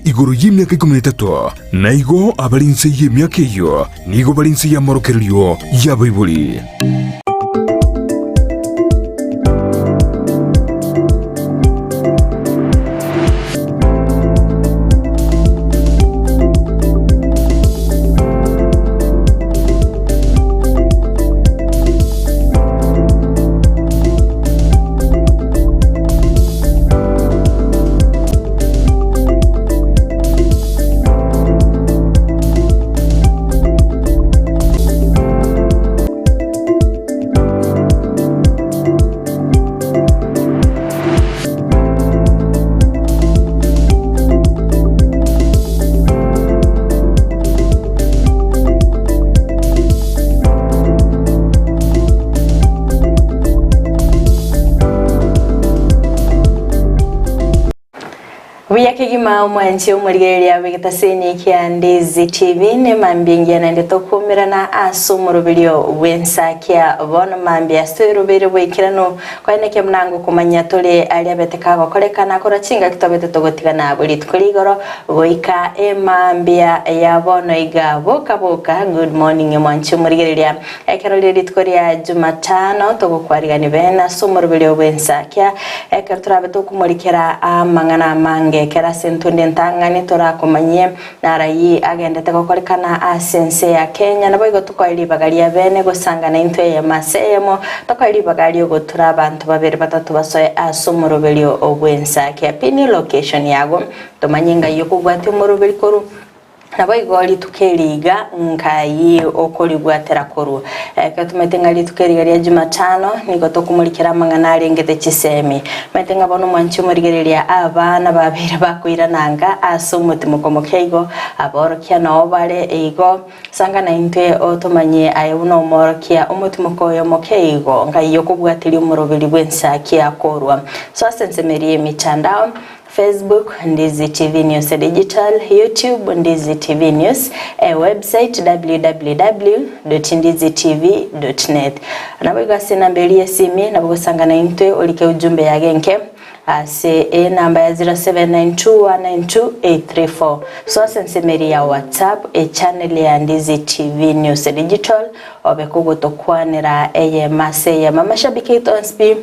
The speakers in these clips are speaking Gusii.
igoro y'emiaka ikomi na etato, na igo abare inse y'emiaka eyio nigo bare inse y'amorokererio y'abaibori. Buya kegima omwanche omorigereria bw'egetaseni kia Ndizi TV nemambia engiya naende tokuumerana ase omoroberio bw'ensakia bono mambia ase orobeire bwaikeranu Koenekia buna ngokomanya tore aria abete kagokorekana korwa chingaki twabete togotigana abwo rituko rigoro goika emambia ya bono iga. Boka boka good morning mwanche omorigereria ekero rire rituko ria Jumatano togokwarigani bene ase omoroberio bw'ensakia ekero torabe tokomorikera amang'ana amange ekero ase entundi entang'ani torakomanyie Narayie agendete gokorekana ase ense ya Kenya, naboigo tokoe ribaga ria bene gosangana intwe eyemo ase eyemo, tokoe ribaga riogotura abanto babere batato basoe ase omoroberio bw'ensakia. Pin location yago tomanye ngai okobwatia omoroberi korwa naboigo rituko eri iga nkai okoribwatera korwa. Ekero tomaete ng'a rituko eri iga ria Jumatano nigo tokomorikera amang'ana arengete chisemi. Maete ng'a bono mwanche omorigereria abana babeire bakoirana anga ase omotimoko moke igo, aborokia nao bare igo. Sanga naintwe otomanyie aye buna omworokia omotimoko oyo moke igo, ngai okobwateria omoroberi bw'ensakia akorwa. Soa ase ensemo eria y'emitandao, Facebook, Ndizi TV News Digital, YouTube, Ndizi TV News, e website www.ndizitv.net. Naboigo ase enamba eria y'esimi nabo gosanga naintwe orike ujumbe yage enke ase enamba ya 0792192834. Soa ase ensemo eria ya WhatsApp, echannel ya Ndizi TV News Digital, obe kogotokwanera eyemo ase eyemo. Amashabiki aito onsi pi.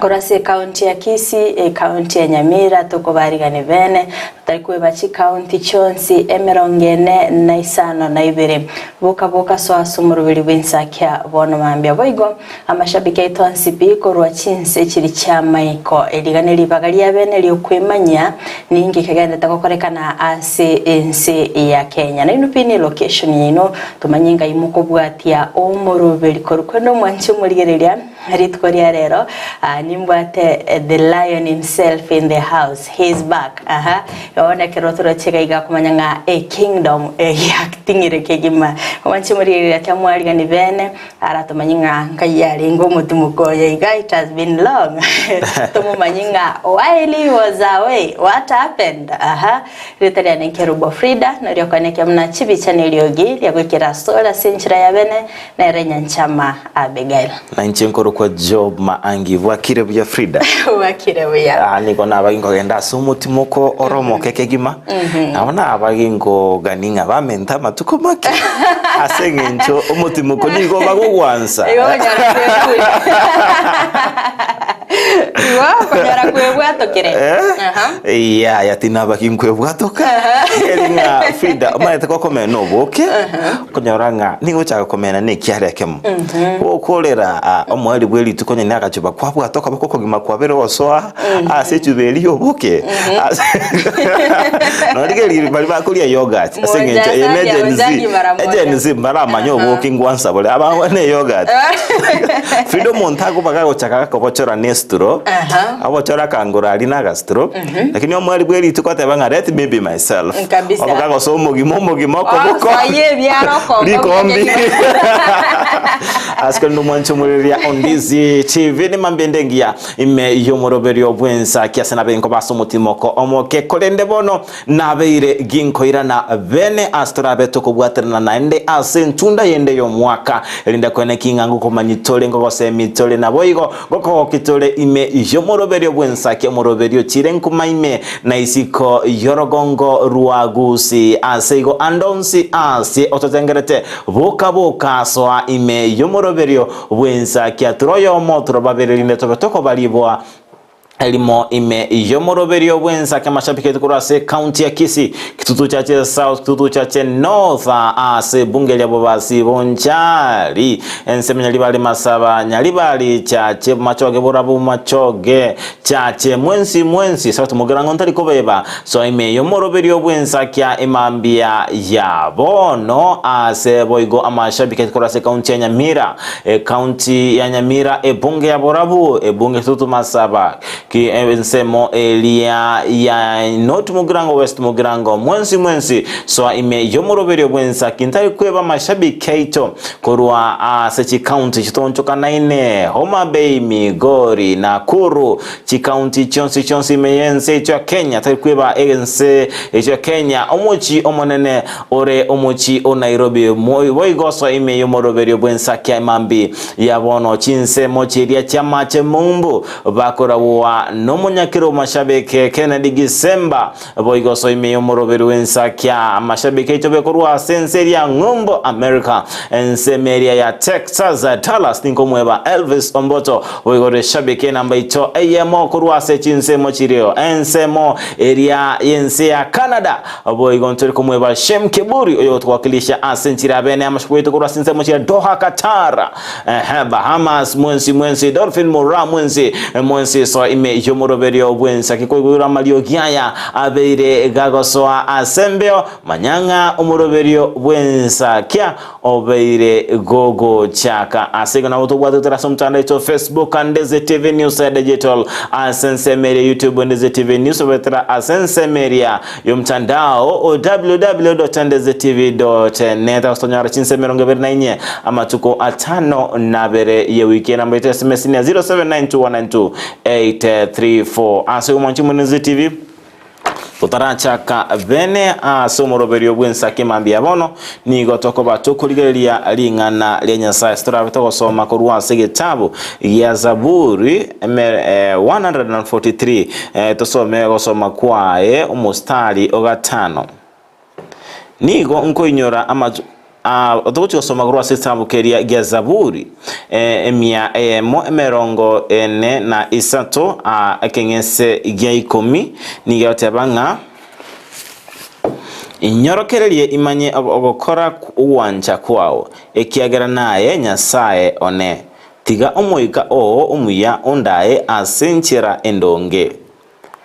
Korwa ase ekaunti ya Kisii, ekaunti ya Nyamira tokobarigani bene, totari kweba chikaunti chionsi emerongo ene na isano na ibere. Boka boka soa ase omoroberi bw'ensakia bono mambia. Boigo amashabiki aito onsi pi korwa chinse chiri chi'amaiko. Eriga neribaga ria bene riokwemanyia ninki kegenderete gokorekana ase ense ya Kenya. Nainwe pi ne location yaino tomanye ngai mokobwatia omoroberi korwa kwende omwanchi omorigereria. Rituko ria rero nimbwate the lion himself in the house, he is back aha bono ekero toroche iga iga komanya ng'a e kingdom yating'ire kegima. Omwanche morigereria tamwarigani bene aratomanye ng'a nkai arenge omotimoko oyo iga it has been long tomomanye ng'a while he was away what happened aha. Erieta riane Nkerubo Frida noria okoenekia buna chibicha na eriogi riagoikera asore ase enchera ya bene nere Nyanchama Abigail. Na inche nkorokwa Job Maangi. Bwakire buya Frida? Bwakire buya. Ah, nigo nabagi nkogenda ase omotimoko ore omoke kegima nabo nabagi nkogani ng'a bamente amatuko make ase eng'encho omotimoko nigo bagogwansa Igo okonyora kwebure. Igo okonyora kwebwatokire. Aha. Yaya tinabaki nkwebwatoka eri ng'a Frida omanyete gokomena oboke okonyora ng'a nigo ochaka komena na ekiara ekemo gokorera ah, omoerio bwe rituko onye na agachuba kwabwata okoboko okogima kwabere gosoa ase echuba eria ya oboke Ase- norigereria baria bakoria yogurt ase eng'encho eye ne Moja Gen Z ojagi mara moja. Gen Z mbaramanye oboke ngwansa bore abang'we ne yogurt Frida omonto agoba gagochaka gakobochora ne estro Aha. Agochora akangora aria na agasitro, lakini omweri bwe rituko ateba ng'a let me be myself. Kabisa. Obo kagosa omogima omogima okoboko. Osoyie ebiara okomba Rikombi. buya kegima. Ase korende omwanche omorereria onde. Ndizi TV nemambia ende engiya ime y'omoroberio bw'ensa kiase nabe nkoba ase omotimoko omoke korende bono nabeire ginkoirana bene ase torabe tokobwaterana naende ase entunda yende y'omwaka erinde kwene ki ng'a ngokomanyi tore ngogosemi tore naboigo ngokogoki tore ime y'omoroberio bw'ensa kia omoroberio chire nkuma ime na isiko y'orogongo rwa Gusii ase igo ande onsi ase ototengerete Boka boka soa ime y'omoroberio bw'ensa kia tore oyomo tore babere rinde tobe tokobariboa erimo ime y'omoroberio bw'ensa ki'amashabiki aito korwa ase ekaunti ya Kisii, Kitutu Chache South, Kitutu Chache North ase ebunge ria Bobasi Bonchari, ensemo Nyaribari Masaba, Nyaribari Chache, Bomachoge Borabu Bomachoge Chache, mwensi mwensi South Mugirango ntari kobeba Soa ime y'omoroberio bw'ensakia emambia ya bono ase boigo amashabiki korwa ase ekaunti ya Nyamira, ekaunti ya Nyamira, ebunge ya Borabu, ebunge Kitutu Masaba, ki ensemo eria ya North Mugirango, West Mugirango, mwensi mwensi soa ime y'omoroberio bw'ensaki ntari kweba amashabiki aito korwa ase chikaunti chitonchokanaine, Homa Bay, Migori, Nakuru, Chikaunti chionsi chionsi ime y'ense yaito ya Kenya, tari kweba ense yaito ya Kenya, omochie omonene ore omochie o Nairobi, boigo soa ime y'omoroberio bw'ensakia emambi ya bono chinsemo chiria chi'amache mumbu bakoragwa nomonyakero mashabeke Kennedy Gisemba, boigo soa ime y'omoroberio bw'ensakia amashabiki aito bekorwa ase ense eria ng'umbu America, ensemo eria ya Texas, Dallas tinkomweba Elvis Omboto, Boigo reshabiki enamba ito eyemo korwa ase chinsemo chirio ensemo eria y'ense ya Canada. Boigo ntori komweba Shem Kiburi oyogotwakilisha ase enchera ya bene amasiko yaito korwa ase ensemo chia Doha Qatar, ehe, Bahamas mwensi mwensi Dolphin Mura mwensi mwensi soa ime y'omoroberio bw'ensaki koigwera amariogi aya abeire gagosoa ase embeo manya ng'a omoroberio bw'ensakia Obeire gogochaka ase igo nabo tobwate gotera ase omotandao oito Facebook Ndeze TV News Digital ase ensemo eria YouTube Ndeze TV News obetera ase ensemo eria y'omotandao o www.ndezetv.net ase tonyora chinsa 24 amatuko atano na abere ye wiki enamba yaito ya SMS ni ya 0792192834 ase igo mwanchi Ndeze TV Totarachaka bene ase omoroberio bw'ensaki mambia bono, nigo tokoba tokorigereria ring'ana ria Nyasae ase torabe togosoma korwa ase egetabu gia Zaburi 143, tosome gosoma kwaye omostari o gatano. Nigo nkoinyora amatu Togochia gosoma korwa ase egetabu keria gia Zaburi emia eyemo emerongo ene na isato ekeng'ese gia ikomi, nigo egoteba ng'a, Inyorokererie imanye ogokora ogwancha kwao, ekiagera naye Nyasae one. Tiga omoika oo omuya ondae ase enchera endonge.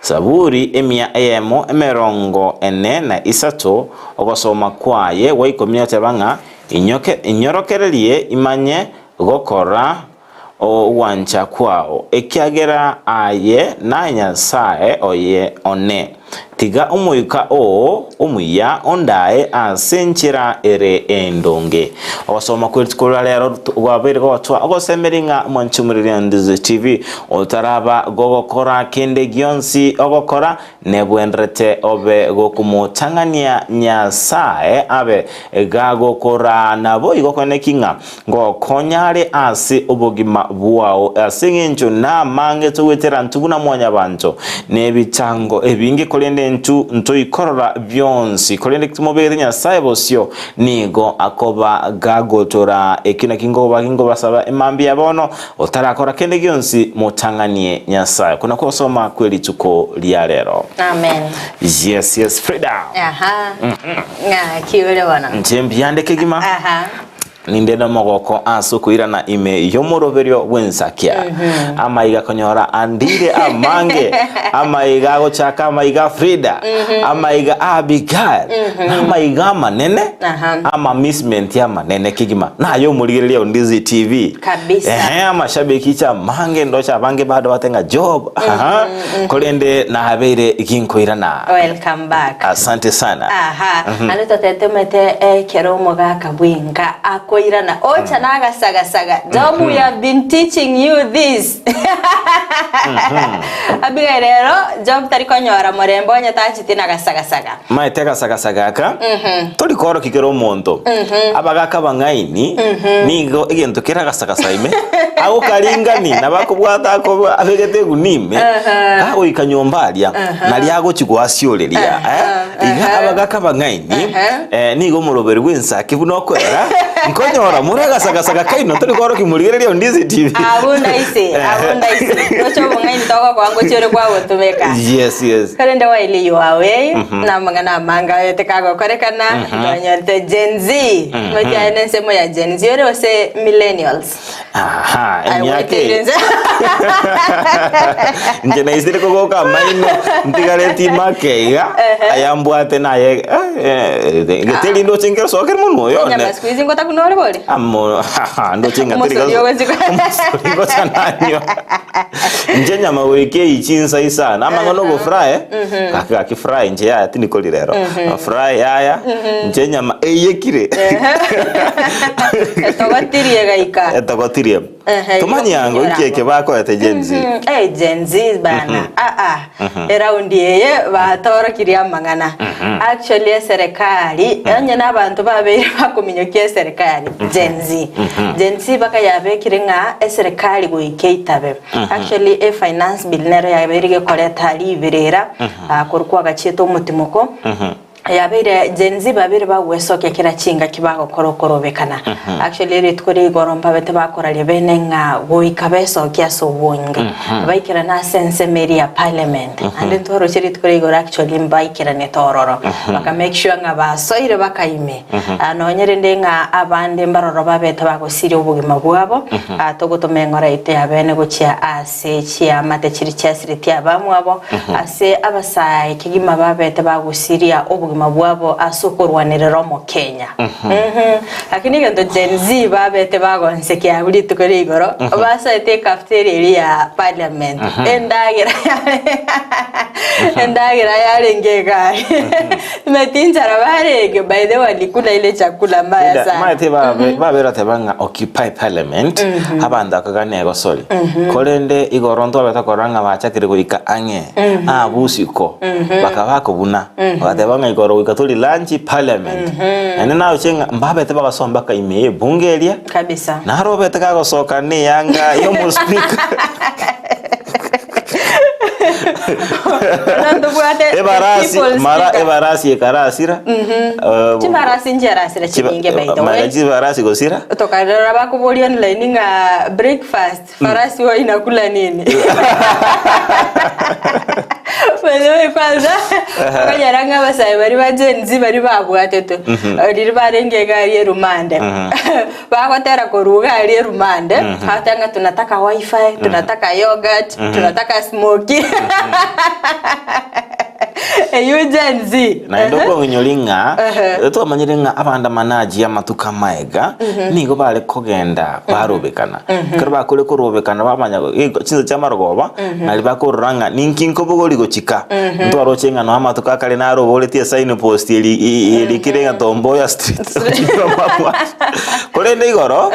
Zaburi emia eyemo emerongo ene na isato, ogosoma kwaye gwa ikomi goteba ng'a, Inyorokererie imanye gokora ogwancha kwao, ekiagera aye naye Nyasae oye one. Tiga omoika oo omuya ondae ase enchera ere endonge. Ogosoma kwe rituko ria rero gwabeire gogotoa ogosemeria ng'a mwanche omoriri Ndizi TV otaraba gogokora kende gionsi ogokora nebwenderete obe gokomotang'ania Nyasae abe gagokora naboigo kweneki ng'a Ngokonya are ase obogima bwao, ase engencho namange togoetera intwe buna mwanyabanto, nebitango ebinge, korende intwe ntoikorora bionsi. Korende timobegete Nyasae bosio, nigo akoba gagotoraa. Ekio nakio nkoba ginkobasaba emambia bono, otarakora kende gionsi, motang'anie Nyasae. Okwo nakwo ogosoma kwe rituko ria rero. Amen. Yes, yes, Frida. Aha. Ng'aki ore bono? Inche mbuya kegima. Aha. Ninde nomogoko ase okoirana ime y'omoroberio bw'ensakia. Amaiga konyora andire amange, amaiga agochaka amaiga a Frida, amaiga a Abigail, na amaiga amanene, Aha. amamismenti amanene kegima. Naye omorigereria o Ndizi TV. Kabisa. Ehe, amashabiki iche amange ndoche abange bado bate ng'a Job. Aha. Korende nabeire ginkoirana. Welcome back. Asante sana. Aha. Ande totetemete ekero omogaka bwenka. Akoirana, Ocha nagasagasaga, Job, we have been teaching you this. Abigail rero, Job tari konyora morembe onye tacheti nagasagasaga. Maete agasagasaga aka, tori koorokia kera omonto. Abagaka abang'aini nigo egento kere agasagasa ime, agokaringani nabo akobwata akoba abegete egunia ime, gagoika nyomba aria, naria agochi goasioreria. Eh, iga abagaka abang'aini eh, nigo omoroberi bw'ensaki buna okoera, nkonyora more agasagasaga kaino tori koorokia morigereria on DCTV. Abwo ndaise, abwo ndaise. Roche obong'aini togokoa ngochia ore kwagotumeka. Yes, yes. Korende while you are away, namang'ana amange aete kagokorekana, ntonyorete Gen Z. Ngochia aye nensemo ya Gen Z ore gose millennials. Aha, Aye emiaka gwaeteire eye. inse. Inche naisire kogoka amaino ntigareti make iga aya mbwate naye eh, eh, geteri ndoche nkerosokere monwe oyo one. Enyama siku hizi ngotakuna ore bori? Amo ndoche ng'a teri Omosori ogochika. Omosori gocha nanywa. Inche nyama goika eichi insa isano amang'ana ogofry gaki gaki fry inche yaya tindikori rero fry yaya inche enyama eyekire Etogotirie gaika. etogotirie Ehe, tomanye ango igo nki eke bakoete Gen Z Mm, eh, Gen Z bana. Ah ah. Eraundi eye batorokirie amang'ana. Actually eserekari onye na abanto babeire bakominyokia eserekari Gen Z. Gen Z baka yabekire ng'a eserekari goika eitabe. Actually e finance bill nero yabeire gekoreta riberera ah, korwa kwagachiete omotimoko. Yabeire Gen Z babeire bagwesokia kera chingaki bagokora okorobekana. Actually rituko ria igoro mbabete bakoraria bene ng'a goika besokie ase obonge. Baikerane ase ensemo eria ya parliament. Naende ntoroche rituko ria igoro actually mbaikeranete ororo. Baka make sure ng'a basoire baka ime. Ah, nonye rende ng'a abande mbaroro babete bagosiria obogima bwabo, ah, togotoma eng'ora yaito ya bene gochia ase Ase chiamate chiria chiasiretie abamwabo, ase abasae kegima babete bagusiria obogima bwabo ase okorwanerera omokenya. Mhm. Lakini egento Gen Z babete bagonsekia abwo rituko ria igoro, basoete ecafeteria eria ya parliament, endagera endagera yarenge egari. Timanyeti inchara barenge, by the way walikula ile chakula mbaya Frida, sana. maete babe babere bateba ng'a occupy parliament abanto akagana egosori korende igoro ntwabete korora ng'a bachakire goika ang'e abwo usiku bakaba bakobuna bagateba ng'a igoro goika tori lunch parliament naende naroche ng'a mbabete bagasoa mpaka ime ye ebunge eria Kabisa. naro obete kagosoka na eyanga ya omospeaker Bono ntobwate the Ebarasi people's mara speaker. ebarasi ekarasira eh, Chibarasi nchiarasire chinyinge by the mara way. chibarasi gosira Tokarora bakoboria online ng'a breakfast farasi huwa inakula nini? By the way kwanza okonyora ng'a abasae baria ba Gen Z baria babwatetwe riria barenge iga aria erumande Bagotera korwa iga aria erumande, bagoteba ng'a tunataka wifi, tunataka yoghurt, tunataka smokie. Eyio Gen Z. Naende Ehe. okong'inyori ng'a Ehe. twamanyire ng'a abandamanaji amatuko amaega nigo bare kogenda barobekana. Ekero bakore korobekana bamanya go- geko- chinsa chia amarogoba nari bakorora ng'a ninki nkobogori gochika. Ntwaroche ng'a no amatuko akare naroboretie esign post eri i- i- erikire ng'a Tom Mboya Street. Korende igoro,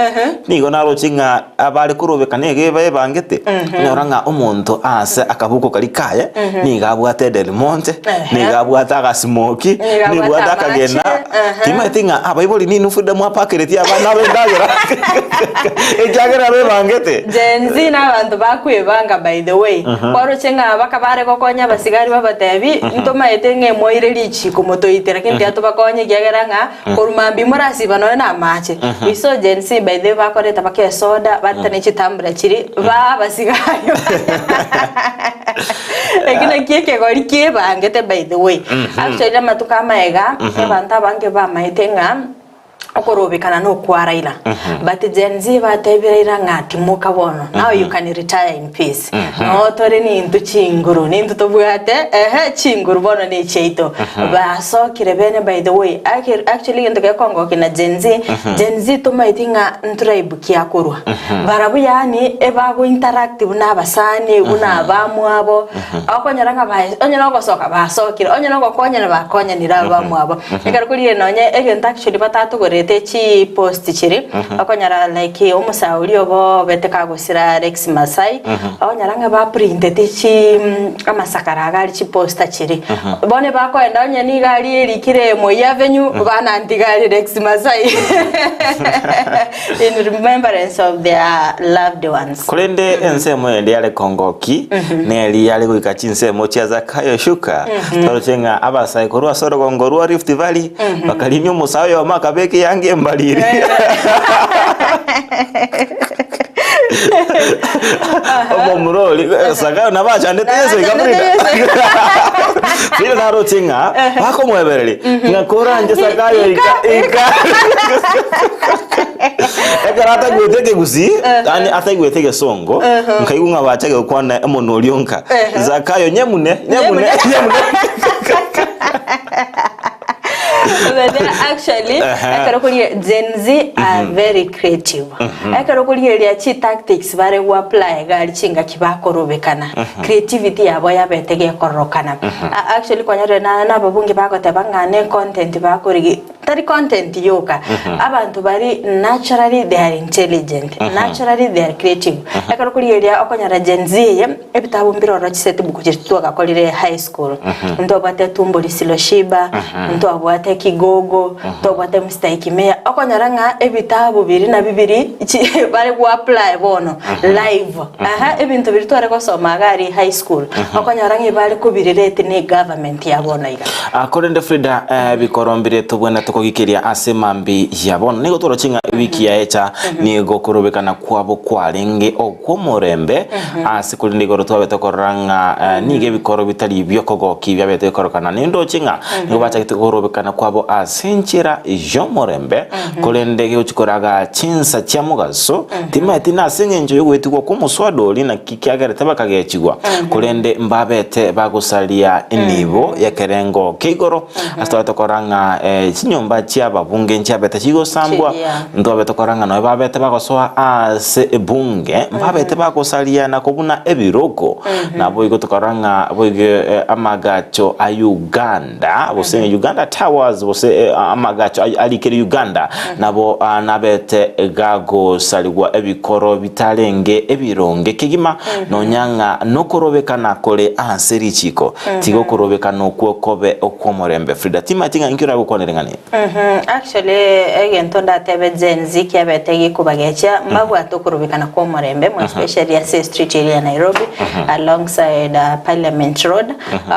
nigo naroche ng'a abare korobekana nigo ebangete, onyora ng'a omonto ase akabuko karia kaye, nigo abwate edelmonte, nigo abwate agasimoki, Nigo nigo abwate abwate akagena, amache, ehe. timanyeti ng'a abaibori ninwe Frida mwapakeretie abana aba endagera, ekiagera bebangete. Gen Z na abanto bakwebanga by the way. Kwaroche ng'a baka bare gokonya abasigari babatebi, ntomaete ng'a emoire richiko motoite lakini tiga tobakonye ekiagera ng'a Korwa mambia morasiba nonya namache. We saw Gen Z by the way bakoreta baka esoda, bareta ne chitambula chiria, baa abasigari. Eki nakio ekegori kiebangete by the way. Actually amatuko amaega, abanto abange bamaete ng'a okorobekana na okwa Raila. But Gen Z batebire Raila ng'a timoka bono, now you can retire in peace. Noo tore nintwe chinguru, nintwe tobwate ehe chinguru bono nechiaito. Basokire bene by the way, actually egento gekongokia na Gen Z, Gen Z tomaeti ng'a ntribe ki akorwa. Barabwo yaani ebago interact buna abasani, buna abamwabo, okonyora ng'a bae onye nogosoka basokire, onye nogokonyana bakonyanire abamwabo. Ekero korigereria nonye egento actually batatogorete. baprintete chi post chiri okonyora like omosae oria obo obete kagosira Rex Masai okonyora ng'a baprintete chi amasakara iga aria chiposter chiri bono bakoenda onye nigo aria erikire Moi Avenue bananti iga aria Rex Masai in remembrance of their loved ones. Korende ensemo ende yare kongoki neri yare goika chinsemo chia Zakayo Shuka, toroche ng'a abasae korwa ase orogongo rwa Rift Valley bakarinia omosae oyomo akabeka eyanga embariri. Omomura oria Zakayo nabo achandete Yeso iga Nabachandete Frida. Yeso. Frida naroche ng'a bakomoebereria ng'a koranche Zakayo ika ika. Ekero ataigwete ekegusii, yaani ataigwete egesongo, nkaigwa ng'a bachake gokwana omonwa oria onka, Zakayo nyemune, nyemune, nyemune. But then actually ekero korigereria Gen Z are very creative. Ekero korigereria chi tactics bare go apply iga aria chingaki bakorobekana, creativity yabo yabete gekororokana. Actually kwanyorire na nababunge bagoteba ng'a ne content bakorigi Tari content yoka, abanto bari naturally they are intelligent, naturally they are creative. Ekero korigereria okonyora Gen Z eye, ebitabu mbire ororo chiseti book chiria twagakorire high school. Ntwabwate Tumbo Lisiloshiba, ntwabwate Kigogo, ntwabwate Mstahiki Meya. Okonyora ng'a ebitabu biria nabio biri chi bare go apply bono live. Aha, ebinto biria tware gosoma iga aria high school, okonyora ng'a ebare kobirelate ne egovernment ya bono iga. Ah, korende Frida, eh, bikoro mbire tobwenerete kogikeria ase mambi ya bono. Nigo toroche ng'a ewiki yaecha nigo korobekana kwabo kwarenge okw'omorembe ase korende igoro twabete korora ng'a eh, nigo ebikoro bitari bi'okogokia biabete bikorokana. Nindoche ng'a nigo bachagete korobekana kwabo ase enchera y'omorembe, korende gegochia koraga chinsa chia mogaso, timaeti nase eng'encho y'ogoetigwa kw'omoswada oria naki kiagerete bakagechigwa, korende mbabete bagosaria enibo y'ekerengo kia igoro. Ase twabete korora ng'a eh, chinyomba chi'ababunge nchiabete chigosambwa, Chiria. ntwabete korora ng'a nonya babete bagosoa ase ebunge, mbabete bagosaria na kobuna ebirogo. Naboigo tokarora ng'a boigo eh, amagacho a Uganda, gose Uganda Towers gose eh, amagacho ay- arikire Uganda nabo ah, nabete gagosarigwa ebikoro bitarenge ebironge kegima nonya ng'a nokorobekana kore ase richiko tiga okorobekana okwo kobe okw'omorembe Frida timanyeti ng'a inki oragokwanere ng'a ne Mhm, Actually egento ndatebe Gen Z kiabete gekobagechia mbabwate okorobekana kwa omorembe more especially ase street area ya Nairobi alongside uh, Parliament Road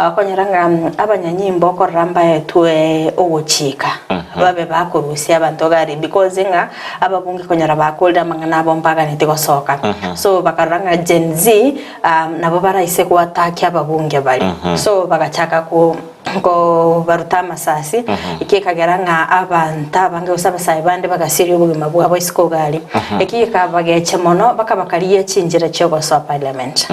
Okonyora ng'a abanyanyimbo okorora mbaetwe ogochika babe bakorusia abanto gari because ng'a ababunge konyora bakorire amang'ana abo mbaganeti gosoka. So bakarora ng'a Gen Z nabo baraise goatakia ababunge baria. So bagachaka ko kobaruta amasasi eki ekagera ng'a abanto abange gose abasae bande bagasiria obogima bwabo isiko gari. Eki gekabagecha mono bakabakarigia chinchera chiogosoa parliament.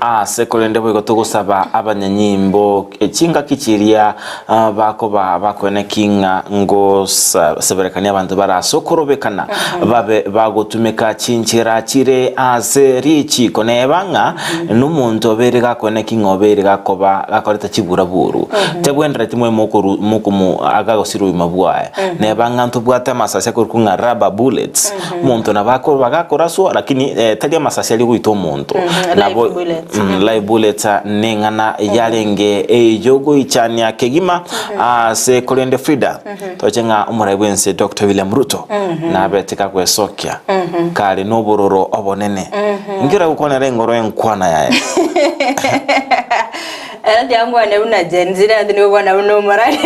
Aase korende boigo togosaba abanyanyimbo chingaki chiria bakoba bakoeneki ng'a ngoseberekania abanto bare ase okorobekana, babe bagotumeka chinchera chire ase richiiko, neba ng'a nomonto obeire gakoeneki ng'a obeire gakoba gakoreta chiburaburu, tebwendereti mobe mokoru mokomo agagosira obogima bwaye. Neba ng'a ntobwate amasasi akorokwa ng'a rubber bullets, Omonto nabo akoba gakoraswa lakini eh, tari amasasi aria goita omonto. Mhm, Nabo live bullets. mm, live bullets ah, neng'ana yarenge eyogoichania kegima ase korende Frida toche ng'a omorai bwense Dr. William Ruto nabete kagwesokia kare nobororo obonene nkera gokwanera engoro enkwana yaye Ere tiangwane buna Gen Z naende nigo okwana buna omorai.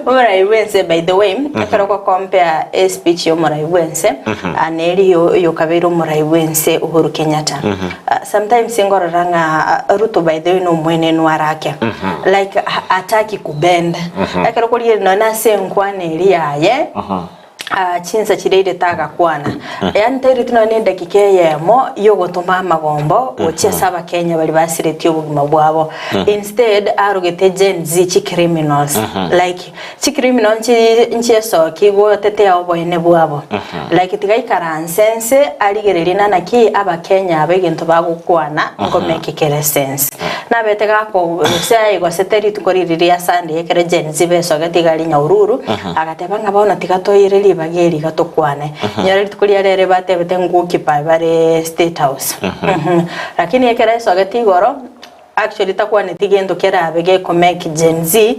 Omorai bwense by the way, ekero oko compare e speech ya omorai bwense ah, na eri yo oyokabeire omorai bwense Uhuru Kenyatta. Ah, sometimes ngorora ng'a ah, Ruto by the way na omwenenu arake. Like ha- hataki kubend. Ekero okorigereria nonya ase enkwana eria yaye, Ah, chinsa chiria ere tagakwana. Yaani taireti nonya na edakika eyemo yogotoma amagombo gochia ase abakenya baria basiretie obogima bwabo. Instead arogete Gen Z chicriminals like chicriminal nchi nchiesoki gotetea oboene bwabo. Like tiga aikaranse nse arigererie na naki abakenya aba egento bagokwana nkomeke kere sense. Nabete gako gose aigosete rituko riria ria Sunday ekero Gen Z besogete iga aria Nyahururu agateba ng'a bono tiga toire ribaga eri iga tokwane. Nyora rituko ria rero batebete ngokipa bare State House. Lakini ekero aisogete igoro actually takwaneti gento kerabe gekomake Gen Z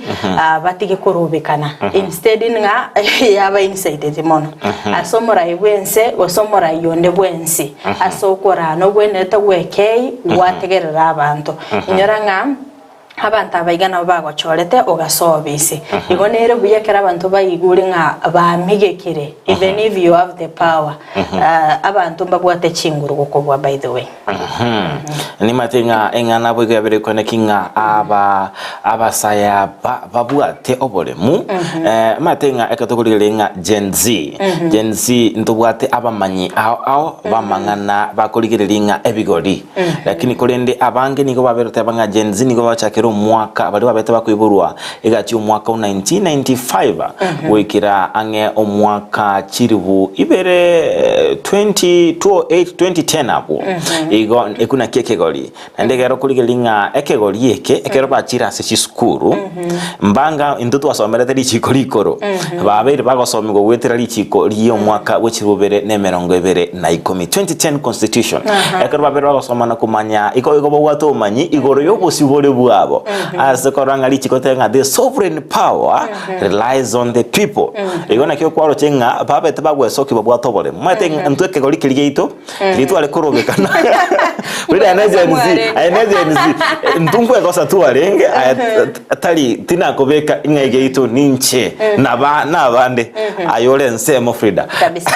batige korobekana. Instead ng'a yaba incited mono ase omorai bwense gose omorai onde bwensi ase okoraa nobwenerete gwekei gwategerera abanto. Inyora ng'a abanto aba iga nabo bagochorete ogasoa obisi. Igo nere buya ekero abanto baigure ng'a bamigekire even if you have the power abanto mbabwate chinguru gokobua by the way. Nimanyete ng'a eng'ana boigo yabeire kweneki ng'a aba abasaya ba babwate oboremu. Omanyete ng'a ekero tokorigereria ng'a Gen Z, Gen Z ntobwate abamanyi ao ao b'amang'ana bakorigereria ng'a ebigori. Lakini korende abange nigo babeire goteba ng'a Gen Z nigo bachakire omwaka baria babete bakoiborwa egati y'omwaka o 1995 goikera ang'e omwaka chilifu ibere 20 2008 2010 abwo. Igo ekio nakio ekegori. Naende ekero okorigereria ng'a ekegori eke ekero bachire ase chisukuru mbanga intwe twasomerete richiko rikoro babeire bagosomigwa goetera richiko ri'omwaka bwe chilifu ibere na emerongo ebere na ikomi, 2010 constitution. Ekero babeire bagosoma na komanya igo igo babwate obomanyi igoro y'obosibore bwabo ase korora ng'a richiko ritebe ng'a the sovereign power relies on the people. Igo nakio kwaroche ng'a babete bagwesokia babwate oboremu. Omanyete intwe ekegori keria giaito Riria tware korobekana Riri aye ne Gen Z, aye ne Gen Z, intwe nkwegosa twarenge aye tari tinakobeka ing'a egeito ninche naba nabande aye ore ensemo Frida. Kabisa.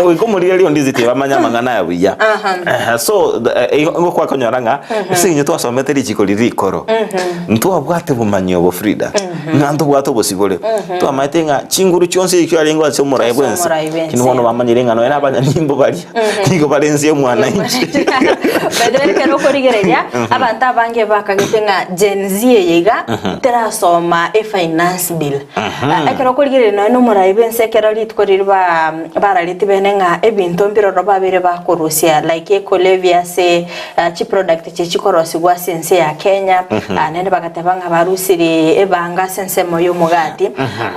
Goika omorigereria onde inse tibamanya amang'ana aya buya. Ehe, so igo igo kwakonyora ng'a ase eng'encho twasomete richiko riria rikoro, ntwabwate obomanyi obo Frida. Ng'a ntobwate obosibore. Twamaete ng'a chinguru chionsi echio arenge ase omorai Ase bwense. omorai bwense. Lakini bono bamanyire ng'a nonya na abanyanyimbo baria nigo bare inse y'omwananchi. By the way, ekero okorigereria abanto abange bakagete ng'a Gen Z eye iga terasoma e finance bill. Ah, Ekero okorigereria nonya na omorai bwense ekero rituko riria ba barareti bene ng'a ebinto mbiroro babere bakorusia like ekulevya ase ah, chiproduct Echi chikorosigwa ase ense ya Kenya, naende bagateba ng'a barusirie ebanga ase ensemo y'omogati.